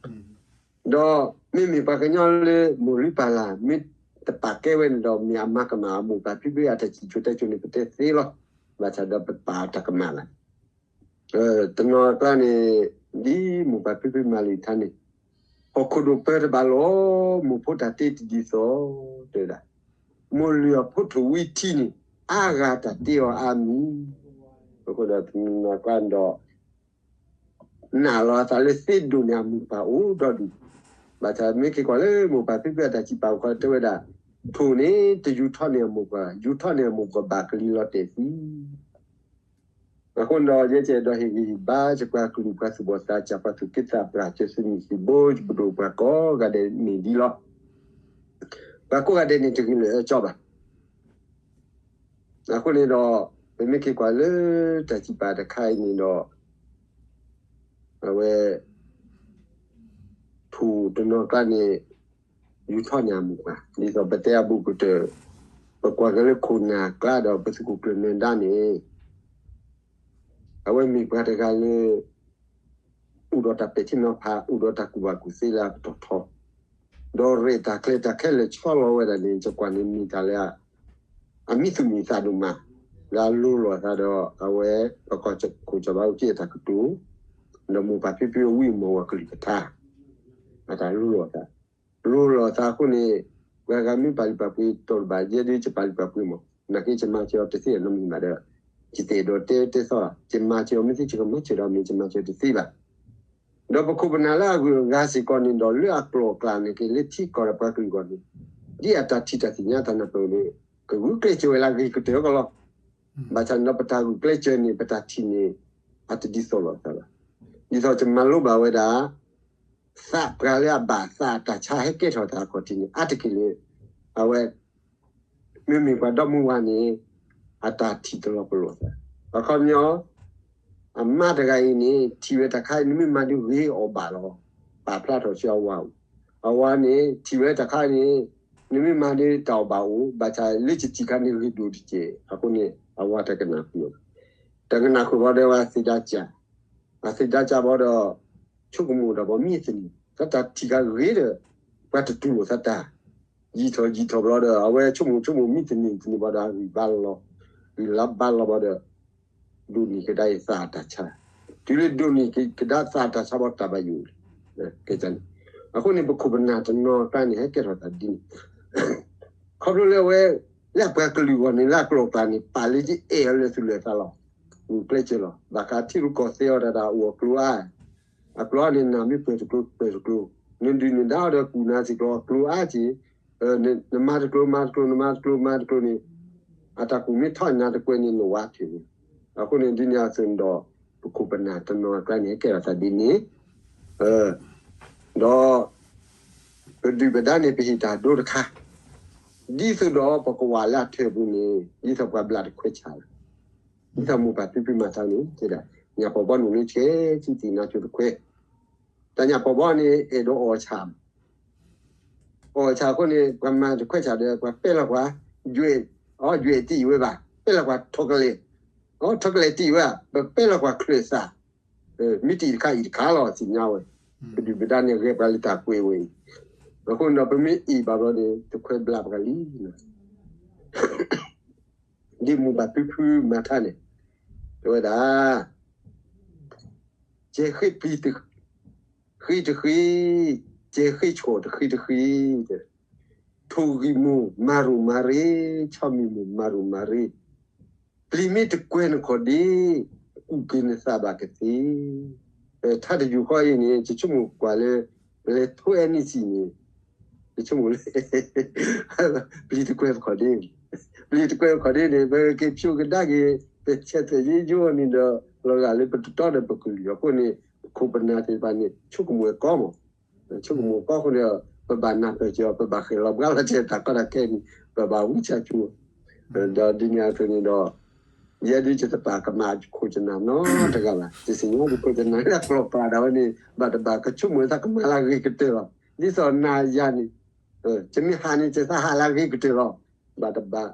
ဒီးမ့မ့ၢ်ပှၤကညီလၢမိၢ်လုၢ်ပၢ်လၢ် မ့ၢ်တပာ်ကဲဝဲန့ၣ်ဒီး မ့ၢ်အမၤကမၣ်အမိၢ်ပၢ်ဖံဖုအတၢ်စံၣ်စိၤတဲစိၤန့ၣ် ပတဲသ့လီၤ. ဘၣ်ဆၣ်ဒီးပပာ်တၢ်ကမၣ်လၢ တနီၤကျါန့ၣ် ဒ်မိၢ်ပၢ်ဖံဖုမၤလံာ်ထါန့ၣ်, ဟီၣ်ခိၣ်ဒိၣ်ပၢတဘၣ်လီၤ, မိၢ်ဖိတၢ်တ့တဒ်သိး, တဲဒၣ်, မိၢ်လုၢ်အဖိထိၣ်ဝံထံန့ၣ် အါဂၤတၢ်တ့အီၤအါမံၤ, အဃိဒီးတနီၤကျါန့ၣ်ဒီး နာ်လီၤအသးလၢသ့ဒိၣ်န့ၣ်အမိၢ်ပၢ်အိၣ်ဒီးဒူၣ်, ဘၣ်ဆၣ်မ့ၢ်က့ၤကွၢ်လၢမိၢ်ပၢ်ဖံဖုအတၢ်စံးပာ်အဃိတဲဝဲဒၣ်, ထိၣ်န့ၣ် တယူၤထီၣ်န့ၢ်အမိၢ်ပၢ်, ယူၤထီၣ်န့ၢ်အမိၢ်ပၢ်ဘၣ်ကလံၤလီၤတဲာ်သံ အဃိန့ၣ်ဒီး ယဲကဲဒီးဟ့ၣ်ဂံၢ်ဟ့ၣ်ဘါ ယပှၤကလုာ်ပှၤသူၣ်ဘီၣ်သးစၢ် ပှၤသူၣ်က့သးပှၢ် ကၠိသုးမုၢ်သံၣ်ဘိ ယပဒိၣ်ပှၤကိးဂၤဒဲးန့ၣ်ဒ်လီၤ. ပှၤကိးဂၤဒဲးန့ၣ်တဂ့ၤလၢအကၠီဘၣ်. အဃိန့ၣ်ဒီး ပမ့ၢ်က့ၤကွၢ်လၢတၢ်စံးပာ်တခါအံၤန့ၣ်ဒီး အဝဲ ထိၣ်တနီၤကျါန့ၣ် ယူၤထီၣ်န့ၢ်အမိၢ်ပှၢ် ဒ်သိးပတဲအဘူးကတၢၢ် ပကွၢ်က့ၤလၢခိၣ်နၢ်ကျါဒီးပသုးခိၣ်ကျၢၢ်နၢၤဒါန့ၣ် အဝဲမ့ၢ်ပှၤတဂၤလၢ အိၣ်ဒီးတၢ်ပဲာ်ထံနီၤဖး အိၣ်ဒီးတၢ်ကူၣ်ဘၣ်ကူၣ်သ့လၢအပတီၢ်ထီ ဒီးရဲၣ်တၢ်ကျဲၤတၢ်ခဲလၢာ်ဆီလီၤဝဲဒၣ်န့ၣ် ယကွၢ်န့ၣ်မ့ၢ်တၢ်လၢ အမံသူၣ်မံသးဒိၣ်မး လၢအလိၤလိာ်အသးဒီး အဝဲပကီၢ်ခိၣ်စီၤဘးအူကၠံအတၢ်ကတိၤ ဒီးမိၢ်ပၢ်ဖံဖုအဝံအမီၢ်ဝၤကလုၢ်ကထါ အတၢ်လိၤလိာ်အသး လိၤလိာ်အသးအဃိန့ၣ် ပှၤဂၤမ့ၢ်ပာ်လုၢ်ပာ်ပှ့ၤတီၢ်တဘၣ် ယဲဒၣ်ယပာ်လုၢ်ပာ်ပှ့ၤမး နာ်က့ယမၤစၢၤအီၤတသ့နီတမံၤဘၣ်ဒီး ယတအဲၣ်ဒိးတဲတဲသီ ယမၤစၢၤအီၤမ့ၢ်သ့ ယကမၤစၢၤဒီးမ့ၢ်ယမၤစၢၤတသ့ဘၣ် ဒီးပခိၣ်ပနၢ်လၢအဂုၤအဂၤစ့ၢ်ကီးန့ၣ်ဒီး လၢအကျိာ်အကျါန့ၣ်က့ၤ လၢထံကီၢ်ဒီးပှၤကလုာ်အဂီၢ်န့ၣ် ဒ်အတၢ်ထံၣ်တၢ်သ့ၣ်ညါတၢ်နၢ်ပၢၢ်န့ၣ် ကဂုာ်ကျဲးစၢးဝဲလၢအဂ့ၤကတၢၢ်အဂီၢ်လီၤ. ဘၣ်ဆၣ်န့ၣ်ဒီးပတၢ်ဂုာ်ကျဲးစၢးန့ၣ် ပတၢ်ထံၣ်န့ၣ် အတဒ်သိးလိာ်သးဘၣ်. ဒ်သိးယမၤလိဘၣ်ဝဲဒၣ် သးပှၢ်လၢအဘၣ်သးအတၢ်ဆါဟဲကဲထီၣ်သးအခီၣ်ထံးန့ၣ် အါတက့ၢ်လၢ အဝဲ မ့မ့ၢ်ပှၤဒီမါဝၤန့ၣ် အတၢ်ထံၣ်တလီၤပလိာ်သး အခီပညီ အမါတဂၤအံၤန့ၣ် ထံၣ်ဝဲတၢ်ခါအံၤ နမ့ၢ်မၤဒုးဂ့ၤအီၣ်ဘၣ်လီၤ. ပာ်ဖျါထီၣ်ဆူအဝၤအအိၣ် အဝၤန့ၣ် ထံၣ်ဝဲတၢ်ခါန့ၣ် နမ့ၢ်မၤဒုးတၢ်အီၣ်ဘၣ်အိၣ် ဘၣ်ဆၣ်လၢယထံၣ်ခါန့ၣ်ဂ့ၤဒိၣ်တက့ၢ်. အဃိန့ၣ် အဝၤတကနၣ်ဃုာ်အီၤဘၣ်. တကနၣ်ဃုာ်ဘၣ်ဒီးဝဲအသ့ၣ်ဒါစၢ် အသ့ၣ်ဒါစၢ်ဘၣ်ဒီး ဆိကမိၣ်တၢ်ဘၣ်မံသနံၤ သတးထံၣ်ခါဂ့ၤဒီး ပှၤတတူၢ်လိာ်သတး ယံာ်ထီၣ်ယံာ်ထီၣ်ဘၣ်ဒီး အဝဲဆိကမိၣ်ဆိကမိၣ်မံသနံၤသနံၤဘၣ်ဒီး အဂံၢ်ဘါလီၤ ဂံၢ်လါဘါလီၤဘၣ်ဒီး ဒိၣ်န့ၢ်ကဒါအံၤသးအတၢ်ဆါ တုၤလၢဒိၣ်န့ၢ်ကဒါသးအတၢ်ဆါဘၣ်တၢ်ဘၣ်ယိၣ် ကဲန့ၣ် အဃိန့ၣ် ပခိၣ်ပနၢ်တနီၤကျါန့ၣ် ဟဲကဲထီၣ်သးဒ်န့ၣ် ခီဖျိလၢအဝဲ လၢအပှၤကလုာ်အဂီၢ်န့ၣ် လၢအကျိာ်အကျါန့ၣ် ပာ်လၢယအဲၣ်အီၤလၢသူၣ်လၢသးလီၤ. ဂုာ်ကျဲးစၢးလီၤ. ဘၣ်ဃးထံရူၢ်ကီၢ်သဲးအီၤတၢ်တၢ်အိၣ်အကျိၤအါ, အကျိၤအါန့ၣ် နၤမ့ၢ်ပှဲၤတကျိၤ ပှဲၤတကျိၤ, နဒုးနဒါအီၤဒီးကူၣ်နၤစ့ၢ်ကီးအကျိၤအါက့ၤ, နမၤတကျိၤ မၤတကျိၤ နမၤတကျိၤ မၤတကျိၤန့ၣ်, အတၢ်ကူၣ်မ့ၢ်ထီၣ်နၤတကွဲးန့ၣ် နဝါထံးန့ၣ်. အဃိန့ၣ် ဒ်န့ၣ်အသိးန့ၣ်ဒီး ပခိၣ်ပနၢ်တနီၤအကျါန့ၣ် ကဲထီၣ်သးဒ်န့ၣ် ဒီး ပဒုၣ်ပဒါန့ၣ် ပဟ့ၣ်တၢ်ဒိတခါ, ဒ်သိးဒီးပကဝၤလၢအထၢၣ်ပူၤန့ၣ် ဒ်သိးပှၤဘျးတခွဲးဆၣ်လီၤ. ဒ်သိးမိၢ်ပၢ်ဖံဖုမၤတၢ်န့ၣ် တဲဒၣ် ညၣ်ပီာ်ဘီနုာ်လၢဆဲးဆံသ့ၣ်နါဆိတခွဲး, တၢ်ညၣ်ပီာ်ဘီန့ၣ် အဲၣ်ဒိးအီၣ်ဆၣ် အီၣ်ဆၣ်အဃိန့ၣ် ပှၤမၤတခွဲးဆၣ်ဒီး ပှၤပဲလီၤကွၢ်, ယွဲၣ်, အီ ယွဲၣ်တံၢ်ဝဲဘၣ်, ပဲလီၤကွၢ်ထိၣ်ကလဲာ်, အီ ထိၣ်ကလဲာ်တံၢ်ဝဲ, ပပဲလီၤကွၢ်ချၢၣ်သၣ်, မ့ၢ်တံၢ်တခါအံၤတခါလီၤ သ့ၣ်ညါဝဲ, ပဒုၣ်ပဒါန့ၣ် ဂဲၤပှၤလၢတၢ်ကွဲးဝဲအံၤ, အဃိန့ၣ်ဒီး ပမ့ၢ်အ့ၣ်ဘၣ်ဘျီန့ၣ် တခွဲးဘျးပှၤလံ ဒ်မိၢ်ပၢ်ဖံဖုမၤတၢ်န့ၣ်, တဲဝဲဒၣ် ကဲဃ့ပျံၤတဃ့တဃ့, ကဲဃ့ဆိၣ်တဃ့တဃ့, ထိၣ်ဂံၢ်မိၢ်မၤရူၢ်မၤရ့, ဆီမံၤမိၢ်မၤရူၢ်မၤရ့, ပျံၤမ့ၢ်တကွဲးနခီၣ်ဒ့, ကူၣ်က့ၤနသးဘၣ်ကသ့. ထါတယူၢ်ဃီအံၤန့ၣ် ယဆိကမိၣ်ကွၢ်လၢ ပလဲၤထိ NEC န့ၣ် ယဆိကမိၣ်လၢ ပျံၤတကွဲးပခီၣ်ဒ့, ပျံၤတကွဲးပခီၣ်ဒ့န့ၣ် ပက့ၤဖျိကဒါက့ၤ ပဆဲးသွဲၣ်ယ့ယိန့ၣ်ဒီး လီၤဂာ်လၢပတတီဒီးပကလုာ်အဃိန့ၣ် ပခိၣ်ပနၢ်သ့ၣ်တဖၣ်န့ၣ် ဆိကမိၣ်ဝဲကီမး, ဆိကမိၣ်ကီအဃိန့ၣ် ပဘၣ်နၢ်ပၢၢ်စၢၤအီၤ ပဘၣ်ဃ့ၢ်လီၤဘှါလီၤက့ၤတၢ်ကီတၢ်ခဲန့ၣ် ပဘၣ်ဝံဆၣ်စူၤ, ဒီးဒ်န့ၣ်အသိးန့ၣ်ဒီး ယဲဒၣ်ယတပာ်ကမၣ်ခိၣ်ကနၣ်နီတဂၤဘၣ်, ယသ့ၣ်ညါယခိၣ်ကနၣ်လၢအကျိၤပာ်ဒၣ်ဝဲန့ၣ် ဘၣ်တဘၣ်ကဆိကမိၣ်သးကမၣ်လၢအဂ့ၤကတၢၢ်လီၤ. ဒ်သိးနၤယၤန့ၣ် ယမ့ၢ်ဟးန့ၣ် ယသးဟးလၢအဂ့ၤကတၢၢ်လီၤ. ဘၣ်တဘၣ်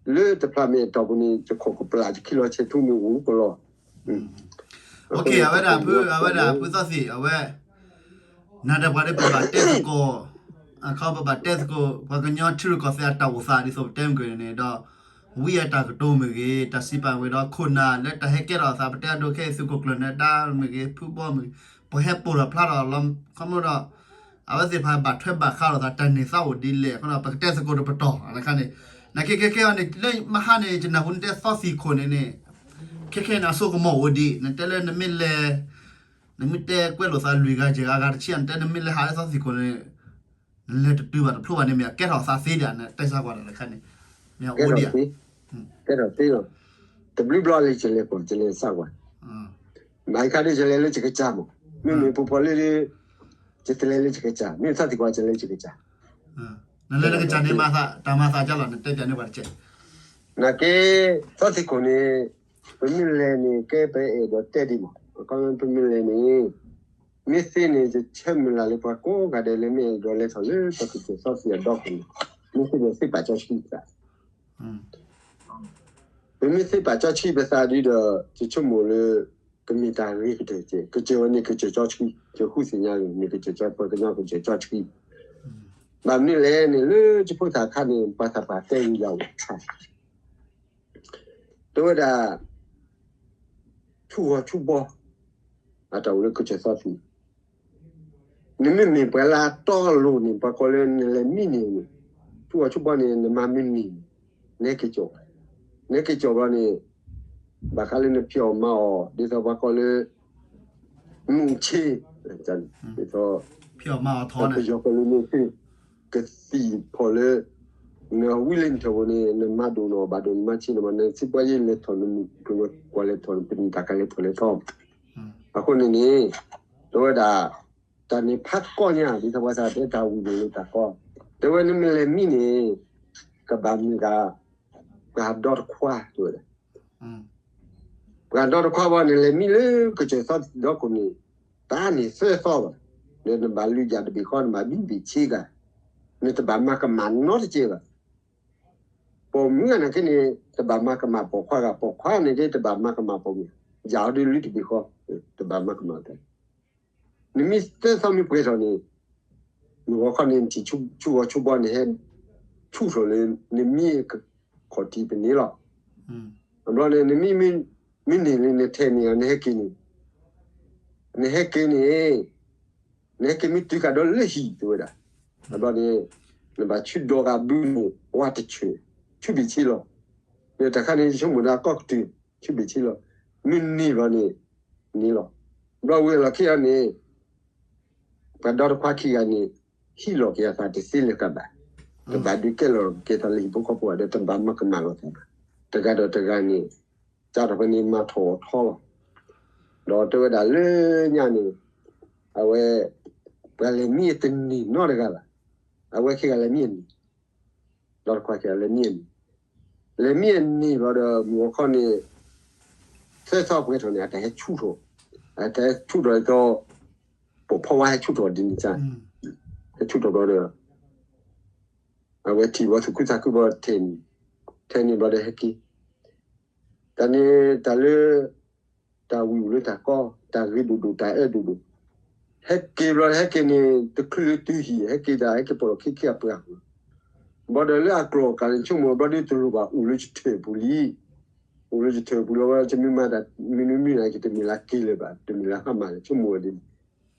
လၢတဖျါမဲာ်အတီၢ်ပူၤန့ၣ် ယခိၣ်ကပျၢ်ယခံလီၤဆဲးထူမ့ၢ်အိၣ်ကလီၤ. အဝဲဒၣ်ဖု အဝဲဒၣ်ဖုသီသံၣ် အဝဲ နၤဒီးပှၤဒီးပဘၣ်တဲသကိး, အခီပဘၣ်တဲသကိး ပှၤကညီထံရူၢ်ကီၢ်သဲးအတၢ်အိၣ်သးဒ်သိးပတဲမ့ၢ်ဂ့ၤန့ၣ်ဒီး ဝံအတၢ်ကတိၤမ့ၢ်ဂ့ၤ, တၢ်စံးပာ်မ့ၢ်ဂ့ၤဒီး ခိၣ်နၢ်လၢတၢ်ဟဲကဲထီၣ်အသး ပတဲအဒိခဲအံၤ သုးခိၣ်ကျၢၢ်နၢၤဒါမ့ၢ်ဂ့ၤ, ဖုဘီမ့ၢ်ဂ့ၤ, ပှၤဟဲပိာ်ထီၣ်ဖျါထီၣ်လီၤ. ခီဖျိဒီး အဝဲသ့ၣ်တဖၣ်ဘၣ်ထွဲဘၣ်ဃးလိာ်သး တၢ်န့ၢ်သါအိၣ်ဒ်လဲၣ်အဃိဒီး ပကတဲသကိးတပတီၢ်အခါန့ၣ်, နာ်က့ခဲခဲအံၤန့ၣ် လၢမဟါန့ၣ် ယနၢ်ဟူနတဲသီသံၣ်ခိၣ်န့ၣ်န့ၣ်, ခဲခဲအံၤန့ၣ် အစိကမီၤအိၣ်ဒံး နတဲလၢနမ့ၢ်လဲၤ နမ့ၢ်တဲကွဲးလိာ်သးလွံၢ်ဂၤယဲၢ်ဂၤ ဂၤတဆံ နတဲနမ့ၢ်လဲၤဟးလၢသီသံၣ်ခိၣ်န့ၣ် နလဲၤတတုၤဘၣ်တဖျိဘၣ်န့ၣ် မ့ၢ်အကဲထီၣ်သးသ့ဒၣ် နတဲစၢ်ကွၢ်ဒီးအခါန့ၣ်, မ့ၢ်အိၣ်ဒံးဧါ, ကဲထီၣ်သ့လီၤ. တဘျုးဘျီလၢယလဲၤပှၤ ယလဲၤစၢ်ကွၢ်, မ့ၢ်ခါဒ်ယလဲၤလၢယကစၢ်မး, မ့မ့ၢ်ပူၤဖီၣ်လၢ ယတလဲၤလၢယကစၢ်, မ့ၢ်သီသံၣ်ခိၣ် ယလဲၤလၢယကစၢ်, နလဲၤလၢကစၢ်န့ၣ် မၤသးတၢ်မၤသးကလီၤ နတဲပၠးန့ၢ်ပှၤတကဲး, နာ်က့ သီသံၣ်ခိၣ်န့ၣ် ပမ့ၢ်လဲၤန့ၣ် ကဲပအဲၣ်ဒိးတဲဒံးမး, အခီပမ့ၢ်လဲၤန့ၣ် မ့ၢ်သ့န့ၣ် ယဆၢမုၢ်လၢ်လၢပှၤကိးဂၤဒဲးလၢမ့ၢ်အဲၣ်ဒိးလဲၤထီၣ်လၢပကစၢၢ်သီသံၣ်အဒီခိၣ်န့ၣ်, မ့ၢ်သ့န့ၣ်သ့ပာ်စီဆှံပသး ပမ့ၢ်သ့ပာ်စီဆှံပသးဒ်ဒီး ယဆိကမိၣ်လၢ ကမ့ၢ်တၢ်ဂ့ၤကတၢၢ်ကဲ, ကစၢၢ်ဝဲန့ၣ် ကစၢၢ်စီဆှံ, ယဃုသ့ၣ်ညါန့ၣ် မ့ၢ်ကစၢၢ်စီ ပှၤကညီကစၢၢ်စီဆှံ, ဘၣ်မနုၤလဲၣ်န့ၣ် လၢယဖိသၣ်ခါန့ၣ် ပှၤသးပှၢ်တဲဂ့ၤယၤအိၣ်ထါ တဲဝဲဒၣ် ဆူၣ်ဂီၤဆူၣ်ဘီ အတၢ်အိၣ်လၢကစၢၢ်သီသံၣ်, နမ့မ့ၢ်ပှၤလၢအတီအလိၤန့ၣ် ပှၤကိးလၢနလဲၤမံန့ၣ်န့ၣ်, ဆူၣ်ဂီၤဆူၣ်ဘီန့ၣ် နမၤမနုၤန့ၣ်, နဟဲက့ၤကၠီၣ်, နဟဲက့ၤကၠီၣ်ဘျီန့ၣ် ဘၣ်ဃးလၢနဖျီၣ်မၤအီၣ် ဒ်သိးပှၤကိးလၢ မုၢ်ဆ့ ဒ်သိး ပယီၤကိးလၢမုၢ်ဆ့ ကသံၣ်ဖီၣ်လၢ နဝံလၢနထၢၣ်ပူၤန့ၣ် နမၤဒိၣ်နအီၣ်ဘၣ်ဒိၣ် နမၤဆံးနမၤ နစံးပှၤယဲလဲၤထီၣ် နမုၢ်ကျိၤဝဲၤကွာ်လဲၤထီၣ် နပနံာ်တၢ်ကလဲၤထီၣ်လဲၤထီၣ်, အဃိန့ၣ်န့ၣ် တဲဝဲဒၣ် တၢ်န့ၣ်ဖးကီညါ ဒ်သိးပှၤသးတဲတၢ်ဝံၤန့ၣ်လၢတၢ်ကီ, တဲဝဲနမ့ၢ်လဲၤမံန့ၣ် ကဘၣ်မ့ၢ်ဒၣ် ပှၤဒီတခွါ တဲဝဲဒၣ် ပှၤဒီတခွါဘၣ်န့ၣ် လဲၤမံလၢကစၢၢ်သီဒီခိၣ်န့ၣ် တၢ်န့ၣ်သၢသီဘၣ်, ဒီးနဘၣ်လုၢ်ယၢ်တဘ့ၣ်ဃီ နဘၣ်ဘံၣ်ဘ့ၣ်ဆ့ဂၤ, နတဘၣ်မၤကမၣ်နီတကဲဘၣ်. ပိာ်မုၣ်နာ်က့န့ၣ် တဘၣ်မၤကမၣ်ပိာ်ခွါဂၤ, ပိာ်ခွါန့ၣ်က့ တဘၣ်မၤကမၣ်ပိာ်မုၣ်, ယၢ်အီၤဒုးလုၢ်တဘ့ၣ်ဃီ, တဘၣ်မၤကမၣ်တၢ် နမ့ၢ်သၢသီမ့ၢ်ပှဲၤထီၣ်န့ၣ် နဂီၤခီန့ၣ် နထံၣ်ဆူၣ်ဂီၤဆူၣ်ဘီန့ၣ် ဟဲဆူၣ်ထီၣ်လၢ နမံအခီၣ်ထံးပန့ၣ်လီၤ. အဘျီန့ၣ် နမံမ့ၢ်န့ၢ်လံ နထဲးန့ၢ်အီၤ နဟဲက့ၤန့ၣ်, နဟဲက့ၤန့ၣ် နဟဲက့ၤမ့ၢ်တုၤကဒီးလၢဟံၣ် တဲဝဲဒၣ်, အဘျီန့ၣ် နဘၣ်ဆူဒီဂၤဘုန့ၣ် ဝါတဆၢ ဆူဘ့ၣ်ဆ့လီၤ. ဒီးတၢ်ခါန့ၣ် ယဆိကမိၣ်ဒၣ်ကီၢ်ကတုၤ ဆူဘ့ၣ်ဆ့လီၤ. မုၢ်နံၤဘျီန့ၣ် န့ၣ်လီၤ. ဘျီဝံၤအလီၢ်ခံအံၤန့ၣ် ပှၤဒီတခွါခံဂၤန့ၣ် ဟံးလီၤက့ၤအသးတသ့လၢၤကးဘၣ်. တဘၣ်ဒုးကဲလီၤက့ၤသးလၢဟံၣ်ဖိဃီဖိဘၣ်ဒီး တဘၣ်မၤကမၣ်လိာ်သးဘၣ်. တဂၤဒီးတဂၤန့ၣ် စးထီၣ်ဖဲန့ၣ်မၤထီၣ်အီၤထီလီၤ. ဒီးတဲဝဲဒၣ်လၢညါန့ၣ် အဝဲ ပှၤလဲၤမံအတန့ၢ်နီတဂၤဘၣ်. အဝဲခံဂၤလဲၤမံအန့ၣ် ဒီတခွါခံဂၤလဲၤမံအန့ၣ်, လဲၤမံအန့ၣ်ဘျီဒီး မုၢ်ဂီၤခီန့ၣ် သၢသီပှဲၤထီၣ်န့ၣ် အတၢ်ဟဲဆူၣ်ထီၣ်, အတၢ်ဟဲဆူၣ်ထီၣ်အသီ, ပိာ်ဖီဝါဟဲဆူၣ်ထီၣ်ဒ်န့ၣ်, ဟဲဆူၣ်ထီၣ်ဘျီဒီး အဝဲထံၣ်ဝဲသူၣ်ခုသးခုဘျီထဲန့ၣ်, ထဲန့ၣ်ဘျီဒီးဟဲက့ၤ တၢ်န့ၣ်တၢ်လၢ တၢ်ဝံၣ်အိၣ်လၢတၢ်ကီ, တၢ်ဂ့ၤဒိၣ်ဒိၣ် တၢ်အၢဒိၣ်ဒိၣ်, ဟဲက့ၤဘျီဟဲက့ၤန့ၣ် တချုးလၢတုၤဟံၣ် ဟဲက့ၤတၢ်ဟဲက့ၤပိာ်လီၤခံခံအပှၤပူၤ, ဘၣ်ဒီးလၢအကျိၤအကျဲန့ၣ် ဆိကမိၣ်ဘျီဒုးတလိၣ်ဘၣ်အိၣ်လၢယထၢၣ်ပူၤလံ, အိၣ်လၢယထၢၣ်ပူၤလီၤဝဲ ယမ့ၢ်မၤတၢ်မနုၤမနုၤန့ၣ် ယတမ့ၢ်လၢက့ၤလၢၤဘၣ်, တမ့ၢ်လၢဟါမၢ်လၢၤ ဆိကမိၣ်ဝဲဒ်န့ၣ်,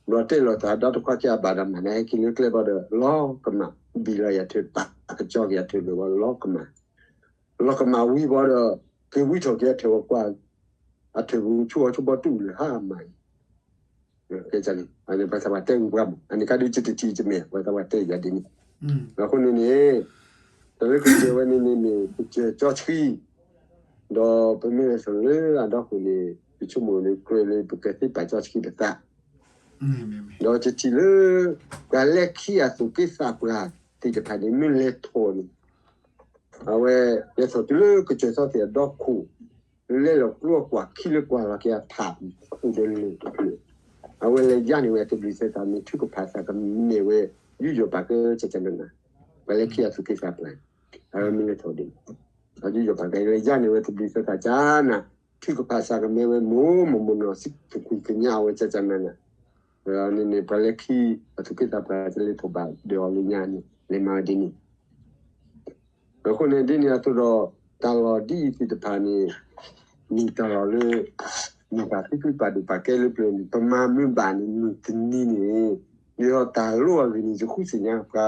ဘျီတဲလီၤသးဒီတခွါခံဂၤဘၣ်ဒီးမၤန့ၣ် ဟဲက့ၤလၢကျဲဘျီဒီး လီၤကမၣ် ဘံၣ်လီၤယထၢၣ်ပာ်ကစီက့ၤယထၢၣ်လၢၤဘျီ လီၤကမၣ် လီၤကမၣ်ဝံၤဘၣ်ဒီး က့ၤဝံထီၣ်က့ၤအထၢၣ်ဝဲကွၢ်, အထၢၣ်ပူၤဆူအီၤဆူဘီတူၢ်လၢဟါမၢ်အံၤ, ပှၤသးပှၢ်တဲဝံၤပှၢ်မး အန့ၣ်ကါဒုးကတထံၣ်တမ့ၢ် ပှၤသးပှၢ်တဲယၤဒ်န့ၣ်, အဃိန့ၣ်န့ၣ် တၢ်လၢကစၢၢ်ဝဲန့ၣ်န့ၣ်န့ၣ် ကစၢၢ်ကၠီဆှံ, ဒီးပမ့ၢ်လဲၤစိာ်လၢအဒီခိၣ်န့ၣ် ပဆိကမိၣ်န့ၣ်ကြၢးလၢပကသ့ပာ်ကၠီဆှံပသး, ဒီးတထံၣ်လၢ ပှၤလဲၤခံဂၤသူၣ်က့သးပှၢ်သ့ၣ်တဖၣ်န့ၣ် မ့ၢ်လဲၤထီၣ်န့ၣ် အဝဲ လဲၤထီၣ်တုၤလၢကစၢၢ်သီသ့ၣ်အဒီခိၣ်, လဲၤလီၤကျိအကွၢ်ခံလၢကွၢ်လီၤက့ၤအထးအိၣ်ဒီးလၢၢ်တဖျၢၣ်, အဝဲလဲၤယါန့ၢ်ဝဲတဘျုးသဲသးန့ၣ် ထုကဖၣ်သးကမဲာ်ဝဲ ယူးယီၣ်ပာ်ကဲကကနနၤ, ပှၤလဲၤခံဂၤသူၣ်က့သးပှၢ်, အဝဲမ့ၢ်လဲၤထီၣ်ဒ်န့ၣ်, ယူးယီၣ်ပာ်ကဲလဲၤယါန့ၢ်ဝဲတဘျုးသဲသးကနနၤ, ထုကဖၣ်သးကမဲာ်ဝဲမိၢ်မိၢ်မိၢ်နီၢ် စံးထီၣ်ကွံာ်ကညးအဝဲကကနနၤ, န့ၣ်န့ၣ် ပှၤလဲၤခံအသူၣ်က့သးပှၢ်တလဲၤထီၣ်ဘၣ်ဒီးအီၤလၢညါန့ၣ် လဲၤမၤဝဲဒ်န့ၣ် အဃိန့ၣ်ဒ်န့ၣ်အသိးဒီး တၢ်လီၢ်ဒ်အံၤသ့ၣ်တဖၣ်န့ၣ် မ့ၢ်တၢ်လီၢ်လၢ မ့ၢ်ပှၤသံကွံပာ်ဒိၣ်ပာ်ကဲလၢပျၢၤန့ၣ် ပမၤမ့ၢ်ဘၣ်န့ၣ် မုၢ်တနံၤန့ၣ် ဒ်သိးတၢ်လိၣ်အဂ့ၢ်န့ၣ် ယဃုသ့ၣ်ညါပှၤ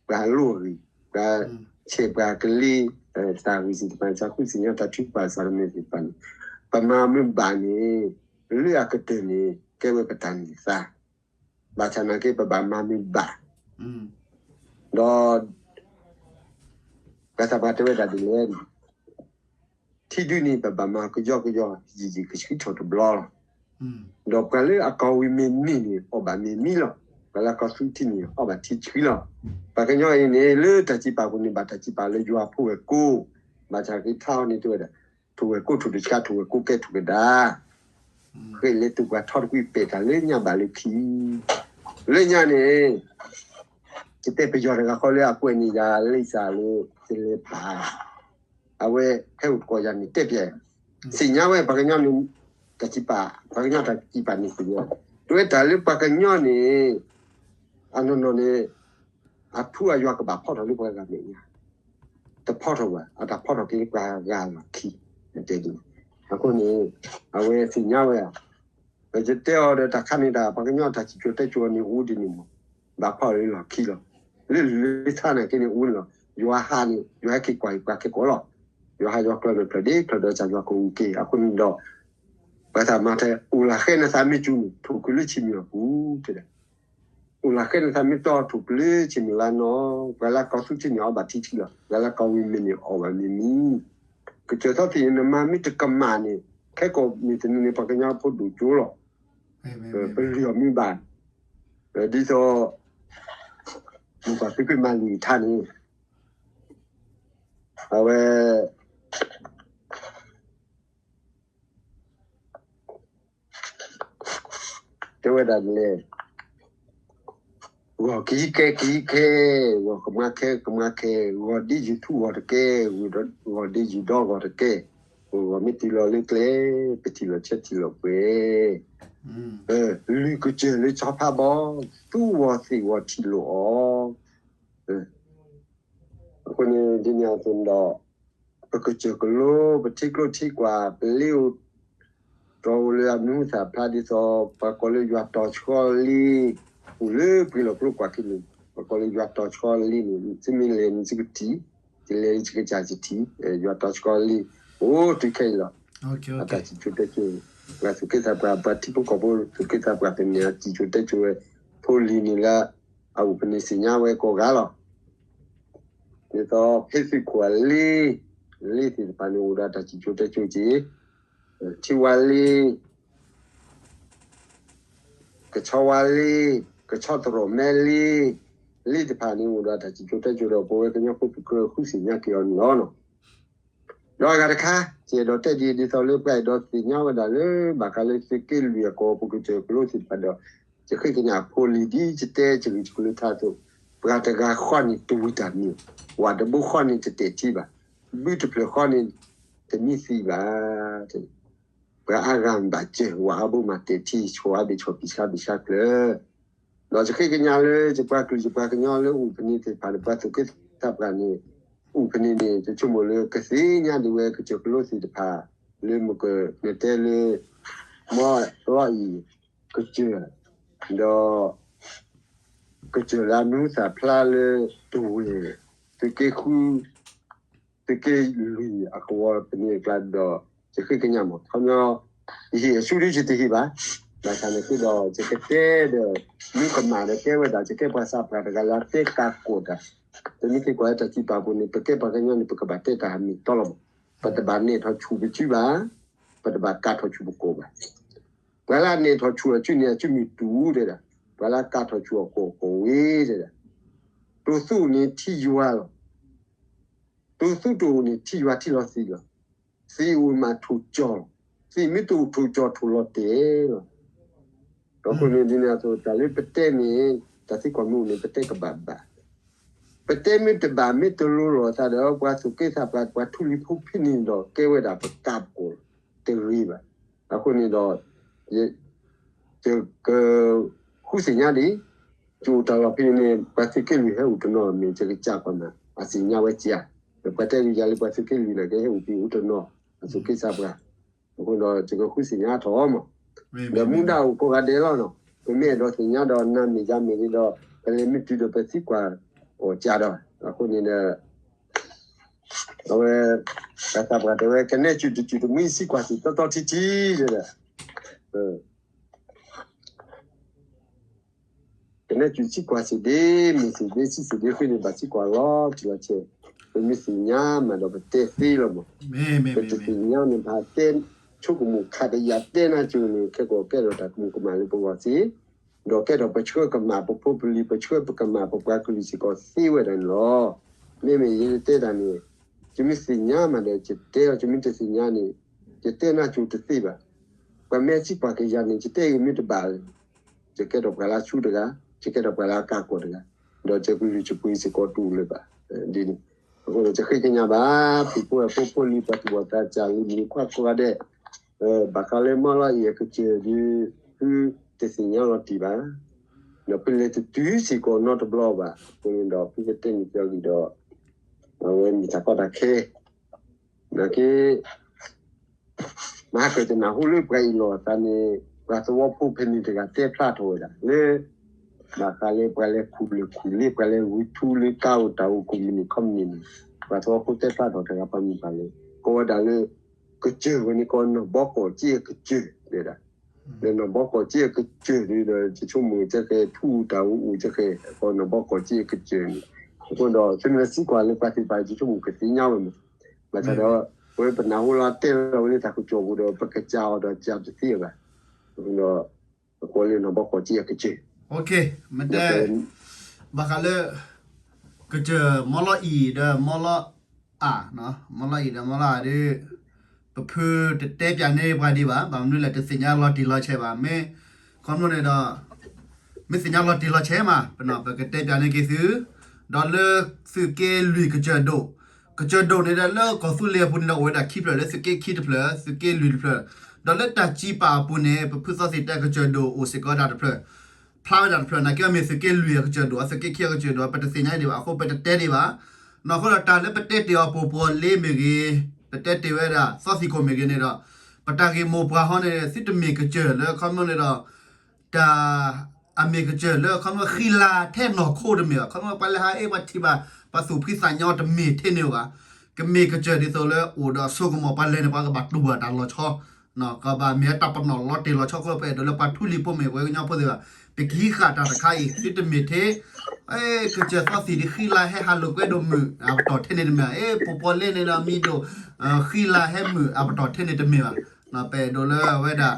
ပှၤလိၣ်အဂ့ၢ်, ပှၤဆဲးပှၤကလ့, တၢ်ဂ့ၢ်သ့ၣ်တဖၣ် ယဃုသ့ၣ်ညါတၢ်ထုကဖၣ်စးကမဲာ်သ့ၣ်တဖၣ်န့ၣ် ပမၤမ့ၢ်ဘၣ်န့ၣ် လၢအကတၢၢ်န့ၣ် ကဲဝဲပတၢ်န့ၢ်သါ, ဘၣ်ဆၣ်နာ်က့ ပဘၣ်မၤမ့ၢ်ဘၣ်, ဒီး ပှၤသးပှၢ်တဲဝဲဒၣ်ဒ်လဲၣ်န့ၣ် ထံဒုန့ၣ် ပဘၣ်မၤကယီကယီ ယံာ်ယံာ်ကဆှံထီၣ်တဘျီလီၤ. ဒီးပှၤလၢအကီၢ်ဝံၤမ့ၢ်န့ၢ်န့ၣ် အီၣ်ဘၣ်မ့ၤမံလီၤ. ပှၤလၢအကီၢ်သူထံန့ၣ် အီၣ်ဘၣ်ထံဆှံလီၤ. ပှၤကညီအံၤန့ၣ် လၢတၢ်စံးပာ်ပူၤန့ၣ် ဘၣ်တၢ်စံးပာ်လၢယွၤဖိဝဲၢ်ကိ, ဘၣ်ဆၣ်က့ထါအီၤန့ၣ်တဲဝဲဒၣ် ထိၣ်ဝဲၢ်ကိထိၣ်တဆှါ ထိၣ်ဝဲၢ်ကိကဲထိၣ်ကဒါ ဃ့လဲၤတုၤပှၤထီတကွံာ်ပဲာ်တၢ်လၢညါဘၣ်လၢခံ, လၢညါန့ၣ် ယတဲပယီၤတဂၤဃီလၢအကွဲးန့ၢ်ယၤလၢယစၢ်လၢ ယလဲၤပာ် အဝဲဟဲအိၣ်တကိးယၤန့ၣ်တဲပျဲ, သ့ၣ်ညါဝဲပှၤကညီန့ၣ် တၢ်စံးပာ် ပှၤကညီတၢ်စံးပာ်န့ၣ်သ့ၣ်ညါ, တဝဲတၢ်လၢပှၤကညီန့ၣ် အနီၢ်နီၢ်န့ၣ် အထူအယွၤကဘၣ်ဖီထီၣ်လၢပှၤဂၤမဲာ်ညါ, တဖီထီၣ်ဘၣ် အတၢ်ဖီထီၣ်က့ၤလၢပှၤဂၤလီၢ်ခံ, တဲဒ်န့ၣ်, အဃိန့ၣ် အဝဲသ့ၣ်ညါဝဲ ပတဲအီၤဒီးတၢ်ခါန့ၣ်ဒၣ် ပှၤကညီတၢ်စံးကၠိၤတဲကၠိၤန့ၣ်အိၣ်ဒ်န့ၣ်မး, ဘၣ်ဖီၣ်လၢလီၢ်ခံလီၤ. လၢလၢဆါနာ်က့န့ၣ်အိၣ်န့ၣ်လီၤ. ယွၤဟးန့ၣ် ယွၤဟဲက့ၤကွၢ်အံၤပှၤခဲကိာ်လီၤ. ယွၤဟးယွၤကျၢၢ်န့ၣ်ဖျၢၣ်ဒ့ဖျၢၣ်ဒီးစၢ်ယွၤကအိၣ်က့ၤ အဃိန့ၣ်ဒီး ပှၤသးမါတဲ အိၣ်လၢဃဲနသးမ့ၢ်စူၤန့ၣ် ထိၣ်ကွံာ်လၢဆံမံၤအပူၤတဲဒၣ် အိၣ်လၢဃဲနသးမ့ၢ်တီထိၣ်ကွံာ်လၢဆံမံၤလါနီၤ, ပှၤလၢအကီၢ်သူထံန့ၣ် အီၣ်ဘၣ်ထံဆှံလီၤ. ပှၤလၢအကီၢ်ဝံၤမ့ၢ်န့ၣ် အီၣ်ဘၣ်မ့ၤမံၤ, ကစၢၢ်သီသ့ၣ်န့ၣ် နမၤမ့ၢ်တကမၣ်န့ၣ် ခဲကိာ်မ့ၢ်တနံၤန့ၣ် ပှၤကညီဖိဒိၣ်ကၠိလီၤ. ပလုၢ်အီၤမ့ၢ်ဘၣ်, ဒ်သိး မ့ၢ်ပှၤသံကွံာ်မၤလံာ်ကထါန့ၣ် အဝဲ တဲဝဲဒၣ်ဒ်လဲၣ်, ဂီၢ်ကဟံးကဲကဟံးကဲ, ဂီၢ်ကမါခဲကမါခဲ, ဂီၢ်ဒ်ယုၢ်ထူဂီၢ်တကဲ, ဂီၢ်ဒ်ယုၢ်ဒီဂီၢ်တကဲ, ဂီၢ်မ့ၢ်တံၢ်လီၤလၢကျဲ, ပထံၣ်လီၤဆဲးထံၣ်လီၤပှဲၤ, လုၢ်ကစၢၢ်လၢဆီဖါဘီ, သူဝီၤသ့ၣ်ဝီၤထံၣ်လိာ်အီၤ အဃိန့ၣ် ဒ်န့ၣ်အသိးဒီး ပကစၢၢ်ကလိ ပထံကျိထံကွၢ် ပလ့အိၣ်တြီၤအိၣ်လၢအမံၤဟူသၣ်ဖျါဒ်သိး ပှၤကိးလၢယွၤတီၤဆှီလံ, အိၣ်လၢပှ့ၤလီၢ်ကျိကွၢ်က့ၤန့ၣ် ပှၤကိးလၢယွၤတီၤဆှီလံန့ၣ် သုမ့ၢ်လဲၤန့ၣ်သုကထံၣ်, ယလဲၤယကစၢ်ယထံၣ်, ယွၤတီၤဆှီလံ, အိၣ်တုၤခဲအံၤလီၤ. အတၢ်စံၣ်စိၤတဲစိၤ, ပှၤသူၣ်က့သးပှၢ် ပှၤထံဖိကီၢ်ဖိသူၣ်က့သးပှၢ်သ့ၣ်မ့ၢ်အစံၣ်စိၤတဲစိၤဝဲ, ဖိလံၤန့ၣ်လၢ အအိၣ်ဖဲန့ၣ်သ့ၣ်ညါဝဲကိးဂၤလီၤ. ဒ်သိးဖဲသုးခိၣ်အလ့, လ့သ့ၣ်တဖၣ်န့ၣ်အိၣ်ဒီးတၢ်စံၣ်စိၤတဲစိၤက့ၤ, ထံဝါလ့ ကဆီဝါလ့, ကဆီတရီးမဲလ့, လ့တဖၣ်န့ၣ်အိၣ်ဒီးတၢ်စံၣ်စိၤတဲစိၤဒီး ပဝဲကညီဖိပကြၢးဃုသ့ၣ်ညါက့ၤအီၤန့ၣ်လီၤ. ဒီးအဂၤတခါ ယအဲၣ်ဒိးတဲဒ်အံၤ ဒ်သိးလၢပှၤအဲၣ်ဒိးသ့ၣ်ညါဝဲဒၣ်လၢ ဘၣ်ဃးလၢသုးက့လွံၢ်အကီၢ်ပူၤကစၢၢ်ကလိသ့ၣ်တဖၣ်ဒီး ယဃ့ကညးဖိလံၤဒ်ယတဲယဂ့ၢ်တကလုာ်ထါအသိး, ပှၤတဂၤဃီန့ၣ်တဝံၤတၢ်မံၤ, ဝၣ်တဘိဃီန့ၣ်တတဲာ်ထံဘၣ်, ဘုတဖျၢၣ်ဃီန့ၣ် တမံသံဘၣ် ပှၤအါဂၤမ့ၢ်ဘၣ်စၢၤ ဝၣ်အါဘိမ့ၢ်တဲာ်ထံ ဆိၣ်အါဘ့ၣ်ဆီၣ်ဘံၣ်ဆါဘ့ၣ်ဆါချၢ, ဒီးယဃ့ကညးလၢယပှၤကလုာ်ယပှၤကညီလၢအိၣ်ဖဲန့ၣ်သ့ၣ်တဖၣ်န့ၣ် ပှၤသူၣ်က့သးပှၢ်န့ၣ် အိၣ်ဖဲန့ၣ်န့ၣ် ယဆိကမိၣ်လၢကသ့ၣ်ညါဒံးဝဲကစၢၢ်ကလိသ့ၣ်တဖၣ် လၢမ့ၢ်ကနတဲလၢ မီၢ်လီအံၤ ကစၢၢ်, ဒီး ကစၢၢ်လၢအမံၤဟူသၣ်ဖျါလၢတဝ့ၢ် သုးက့ဃု သုးက့လွံၢ်အကဝီၤဖဲန့ၣ်အကျါဒီး ယဃ့ကညးမး ခီပညီ ယဟ့ၣ်အဆူဒ်ယတဟ့ၣ်ဘၣ်, ဘၣ်ဆၣ်န့ၣ်က့ဒီး ယကတဲဒီး မူကမၣ်ဒီးကဲဝဲဒၣ် ယကဲပှၤသးပှၢ်တဂၤလၢအတဲကးကိးတၢ်, ပမ့ၢ်က့ၤကွၢ်လၢတၢ်စံးပာ်ပူၤန့ၣ် ပကဲပှၤကညီန့ၣ် ပကဘၣ်တဲတၢ်အမ့ၢ်တီလီၤမး, ပတဘၣ်နဲၣ်ထီၣ်ဆူၣ်ပစုဘၣ်, ပတဘၣ်ကးထီၣ်ဆူၣ်ပကိာ်ဘၣ်. ပှၤလၢအနဲၣ်ထီၣ်ဆူၣ်အစုန့ၣ် အစုမုၢ်တူၢ်တဲဒၣ်, ပှၤလၢအကးထီၣ်ဆူၣ်အကိာ်ကိာ်ဝ့တဲဒၣ်, တိၢ်သူအိၣ်န့ၣ်ထံယွၤလီၤ. တိၢ်သူတအိၣ်န့ၣ် ထံယွၤထံလီၤသံးလီၤ. သံးအိၣ်မးထိၣ်ကၠီလီၤ. သံးမ့ၢ်တအိၣ်ထိၣ်ကၠီထိၣ်လီၤတဲာ်လီၤ. ဒီးအဃိန့ၣ်ဒ်န့ၣ်အသိး တၢ်လၢပတဲန့ၣ် တၢ်သံကွၢ်မ့ၢ်အိၣ်န့ၣ် ပတဲကဘၣ်ဘၣ် ပတဲမ့ၢ်တဘၣ်မ့ၢ်တလိၤလိာ်အသးဒီး ပှၤသူၣ်က့သးပှၢ် ပှၤထူလံၤဖိဖဲန့ၣ်ဒီး ကဲဝဲဒၣ်ပကးပကိာ်လီၤ. တဂ့ၤဘၣ်. အဃိန့ၣ်ဒီး ယကဃုသ့ၣ်ညါဒံး, ယအိၣ်တၢ်လီၢ်ဖဲန့ၣ် ပှၤသုးက့လွံၢ်ဟဲအိၣ်တနီၤမ့ၢ် ယကစးကွၢ်မး အသ့ၣ်ညါဝဲကၠး, ဒီးပှၤတဲဂ့ၤယၤလၢပှၤသုးက့လွံၢ်န့ၣ် ကဟဲအိၣ်ဖဲအိၣ်တနီၤ အသူၣ်က့သးပှၢ်, အဃိဒီးယကဃုသ့ၣ်ညါထီၣ်မး, ဒီးမူဒါအိၣ်ကိးဂၤဒဲးလီၤနီၤ, ပမ့ၢ်အဲၣ်ဒိးသ့ၣ်ညါဒီးနၤမ့ၢ်ယၤမ့ၢ်ဂ့ၤဒီး ပလဲၤမ့ၢ်တုၤဒီးပသံကွၢ်အီၤကၠးဒီး အဃိန့ၣ်ဒီး အဝဲ တၢ်သးပှၢ်တဲဝဲ ကနဲၣ်စူၣ်တစူၣ်တမှံစံးကွၢ်စ့ၢ်တီတီထံထံတဲဒၣ်, ကနဲၣ်စူၣ်စံးကွၢ်စ့ၢ်ဒ့ မ့ၢ်စ့ၢ်ဒ့ဆံးစ့ၢ်ဒ့ဃ့န့ၣ် ဘၣ်စံးကွၢ်လီၤတံၢ်လီၤဆဲး, ပမ့ၢ်သ့ၣ်ညါမးဒီးပတဲသ့လီၤမး, ပတသ့ၣ်ညါန့ၣ် ဘၣ်တဲဆိကမိၣ်ခးတယာ်တဲနၢ်စူၣ်န့ၣ် ခဲကိာ်ကဲထီၣ်တၢ်ကမူၤကမၣ်လၢပဂီၢ်သ့ ဒီးကဲထီၣ်ပဆှၢကမၣ်ပဖိပလံၤ ပဆှၢပကမၣ်ပပှၤကလုာ်စ့ၢ်ကီးသ့ဝဲဒၣ်န့ၣ်လီၤ. မ့မ့ၢ်ယတဲတၢ်န့ၣ် ယမ့ၢ်သ့ၣ်ညါမးဒီးယတဲလီၤ, ယမ့ၢ်တသ့ၣ်ညါန့ၣ် ယတဲနၢ်စူၣ်တသ့ဘၣ်. ပှၤမ့ၢ်စံးကွၢ်က့ၤယၤန့ၣ် ယတဲအံၤမ့ၢ်တဘၣ်လၢၤ ယကဲထီၣ်ပှၤလၢဆူတဂၤ, ယကဲထီၣ်ပှၤလၢအကးကီၢ်တဂၤ, ဒီးယကလုၢ်ယပှ့ၤစ့ၢ်ကီးတအိၣ်လၢၤဘၣ်. ဒ်န့ၣ် အဃိဒီးယဃ့ကညးဘၣ် ဖုၣ်ဖိဝဲၢ်ဖိဖိလံၤ ပှၤသူၣ်ဘီၣ်သးစၢ်လံၤမုၣ်ခွါကိးဂၤဒဲး, ဘၣ်ဃးလၢမီၢ်လီၤအံၤအကစၢၢ်ဒီး သုတသ့ၣ်ညါလီၤတံၢ်ဘၣ်, ဒီးဖုလဲၤတတုၤစ့ၢ်ကီးနီတဘျီဘၣ်. အဃိန့ၣ်ဒီး ဖုကတဲန့ၣ်က့ၤအီၤလံဒီး အဝဲမ့ၢ်တၢ်ကီတၢ်ခဲ နာ်က့ မဟါကၢၢ်တနၢ်ဟူလၢပှၤအ့ၣ်လိာ်အသးန့ၣ် ပှၤသဝီဖိဖဲန့ၣ်တဂၤတဲဖျါထီၣ်ဝဲဒၣ်လၢ ဘၣ်ဃးလၢပှၤလဲၤခူၣ်လၢၢ်ခူၣ်လ့ ပှၤလဲၤဝံထူလၢကါအိၣ်တၢ်အိၣ် ကိးမုၢ်နံၤခီမုၢ်နံၤန့ၣ် ပှၤသဝီဖိတဲဖျါထီၣ်တဂၤပှၤမုၢ်ပှၤလဲၤ ကိးဝဲဒၣ်လၢ ကစၢၢ်ဝဲန့ၣ်ကိးနီၢ်ဘီကီၢ်က့အကစၢၢ် တဲဒၣ် လၢနီၢ်ဘီကီၢ်က့အကစၢၢ်ဒ်ဒီး ယဆိကမိၣ်ကဲဃဲ ထူတၢ်အိၣ်အိၣ်ကဲဃဲ ကိးနီၢ်ဘီကီၢ်က့အကစၢၢ်န့ၣ် အဃိဒီး သုမ့ၢ်စံးကွၢ်လၢပှၤသ့ၣ်တဖၣ် ယဆိကမိၣ်ကသ့ၣ်ညါဝဲမး ဘၣ်ဆၣ်ဒီး ပဝဲပနၢ်ဟူလီၤတဲလီၤဝဲလၢတၢ်ကစီၣ်ပူၤဒီး ပကစၢ်အီၤဒီးစၢ်တသ့ဘၣ် ဒီး အဃိလၢနီၢ်ဘီကီၢ်က့အကစၢၢ် ဘၣ်ဃးလၢ ကစၢၢ်မီၢ်လီၤအံၤဒီးမီၢ်လီၤအါ မီၢ်လီၤအံၤဒီးမီၢ်လီၤအါဒီး ပဖုတတဲပၠးန့ၢ်ပှၤဒံးဘၣ် ဘၣ်မနုၤလဲၣ် တသ့ၣ်ညါလီၤတံၢ်လီၤဆဲးဘၣ် မ့ၢ် ခီဖျိန့ၣ်ဒီး မ့ၢ်သ့ၣ်ညါလီၤတံၢ်လီၤဆဲးမး ပကတဲပၠးန့ၢ်က့ၤသု ဒီးလၢသုးက့လွံၢ်ကစၢၢ်ဒိၣ် ကစၢၢ်ဒိၣ်န့ၣ်ဒီးလၢကီၢ်သူလ့ၤအပူၤန့ၣ်ဒီးအိၣ်ဝဲဒၣ်ခံဖျၢၣ် လၢသုးက့ခံတဖျၢၣ် သုးက့လွံၢ်တဖျၢၣ် ဒီးလၢတၢ်စံးပာ်အပူၤန့ၣ် ပဖုသီသ့ၣ်တဲကစၢၢ်ဒိၣ်အိၣ်စ့ၢ်ကီးဒၣ်တဖျၢၣ် ဖျါဝဲဒၣ်တဖျၢၣ် နာ်က့အမ့ၢ်သုးက့လွံၢ်အကစၢၢ်ဒိၣ် သုးက့ခံအကစၢၢ်ဒိၣ် ပတသ့ၣ်ညါဒံးဘၣ် အဃိပတတဲဒံးဘၣ် နီၢ်အဃိဒီးတၢ်လၢပတဲတ့ၢ်အီၤပိာ်ပှီၢ်လ့မ့ၢ်ဂ့ၤ ပတဲတ့ၢ်ဝဲဒၣ်သီသံၣ်ခိၣ်မ့ၢ်ဂ့ၤန့ၣ်ဒီး ပတၢ်ဂ့ၢ်မိၢ်ပှၢ်ဟီန့ၣ် သုတမ့ၢ်ကစၢၢ်လၢခီဖျိန့ၣ်ဒီး တၢ် အမ့ၢ်ကစၢၢ်လၢခီဖျိဃံလၤထဲနီၢ်ခိတမ့ၢ်ဘၣ် ခီဖျိပှၤလၢဟးအ့ၣ်ပှၤထံၣ်ဘၣ် ပှၤသူၣ်ဖှံသးညီတမ့ၢ်ထဲန့ၣ်ဘၣ် ကမ့ၢ်ကစၢၢ်ဒ်သိးလၢအိၣ်ဒီးအစိကမီၤ ပှၤလဲၤန့ၣ် ပှၤကဘၣ်တူၢ်ဘၣ်တၢ်လီၤဆီ, ကဘၣ်မ့ၢ်တၢ်ပနီၣ်လီၤတ့ၢ်လီၤဆီအဃိ ပအဲၣ်ဒိးလၢပှၤထူလံၤဖိမ့ၢ်ပှၤကညီဖိသ့ၣ်တဖၣ် ပကဟံးဃာ်တၢ်တခါအံၤ သုတမ့ၢ်ထဲ ကစၢၢ်သီသံၣ်ဒ်ဃံလၤဟဲဟးလိာ်ကွဲဒိၣ်မုၢ် အပတီၢ်ထဲန့ၣ်တမ့ၢ်ဘၣ်, အ့ ပပီၤလဲန့ၣ်ဒီးမံၤဒိၣ် ဃံလၤဟဲမုာ်အပတီၢ်ထဲန့ၣ်တမ့ၢ်ဘၣ်. ပအဲၣ်ဒိးလၢအဝဲဒၣ်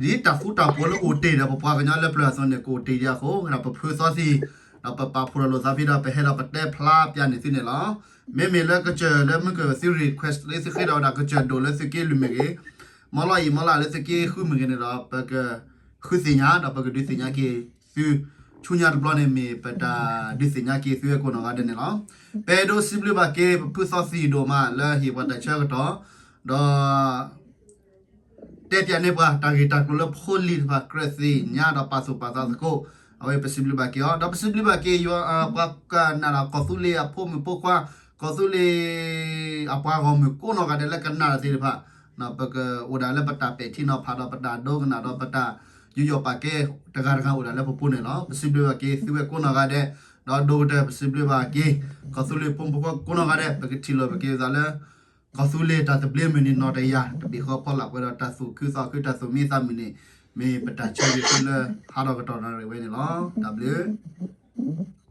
ဒ်တၢ်ဃူတၢ်ဖိးလၢအိၣ်တ့ၢ်ဒီး ပပှၤကညီလၢပျၢၤအသိးန့ၣ် ကအိၣ်တ့ၢ်ဒံးအဃိ ဒီးပဖုသီသံၣ် ဒီးပပာ်ဖှိၣ်ဒီးလိာ်သးဖဲဒီး ပဟဲဒီးပတဲဖျါပျၢ်န့ၢ်သုန့ၣ်လီၤ. မ့မ့ၢ်လၢကစၢၢ်လၢမုၢ်ကၢၢ်သု request လၢသုဃ့ဒီးဝဲဒၣ်ကစၢၢ်ဒိၣ်လၢသုက့လွံၢ်မ့ၢ်ဂ့ၤ, မီလီၤအံၤမီလၢ်လၢသုက့ဃုမ့ၢ်ဂ့ၤန့ၣ်ဒီး ပကဃုသ့ၣ်ညါ ဒီးပကဒုးသ့ၣ်ညါက့ၤသု ဆူညါတဘျီန့ၣ် မ့ၢ်ပတၢ်ဒုးသ့ၣ်ညါက့ၤသုဝဲကိးနီၢ်ဂၤဒဲးန့ၣ်လီၤ. ပအဲၣ်ဒိးစံးဘျုးဘၣ်က့ၤ ပဖုသီသံၣ်ဒိၣ်မးလၢဟ့ၣ်ပှၤတၢ်ဆၢကတီၢ် ဒီး တဲပၠးန့ၢ်ပှၤ တၢ်ဂ့ၢ်တၢ်ကျိၤလၢဖိလံၤတဖၣ်ကြၢးသ့ၣ်ညါဒီးပာ်သူၣ်ပာ်သးသကိး, အဝဲပစံးဘျုးဘၣ်က့ၤအီၤ, ဒီးပစံးဘျုးဘၣ်က့ၤယွၤ ပှၤကနၣ်ဒီးကီၢ်သူလ့ၤအဖိမုၣ်ဖိခွါ, ကီၢ်သူလ့ၤ အပှၤဂီၢ်မုၢ်ကိးနီၢ်ဂၤဒဲးလၢကနၣ်တၢ်သ့ၣ်တဖၣ်, ပကအိၣ်ဒၣ်လၢပတၢ်ပဲာ်ထံနီၤဖးဒီးပတၢ်ဒိကနၣ်ဒီးပတၢ်ယူးယီၣ်ပာ်ကဲတဂၤတဂၤအိၣ်ဒၣ်လၢပပူၤန့ၣ်လီၤ. ပစံးဘျုးဘၣ်က့ၤသုဝဲကိးနီၢ်ဂၤဒဲး, ဒီးဒိၣ်ကတၢၢ်ပစံးဘျုးဘၣ်က့ၤ ကီၢ်သူလ့ၤဖိမုၣ်ဖိခွါကိးနီၢ်ဂၤဒဲး, ပကထံၣ်လိာ်ပက့ၤသးလၢ ကီၢ်သူလ့ၤတၢ်သဘျ့မုၢ်နံၤနီတယၤ တဘ့ၣ်ဃီဖီလာ်ပှဲၤဒီးတၢ်သူၣ်ခုသးခုတၢ်သူၣ်မံသးမုာ်န့ၣ် မ့ၢ်ပတၢ်ဆၢဂ့ၤသုလၢဟါဒီးကတီၢ်နၣ်ရံၣ်ဝဲန့ၣ်လီၤ. တၢ်ဘျုး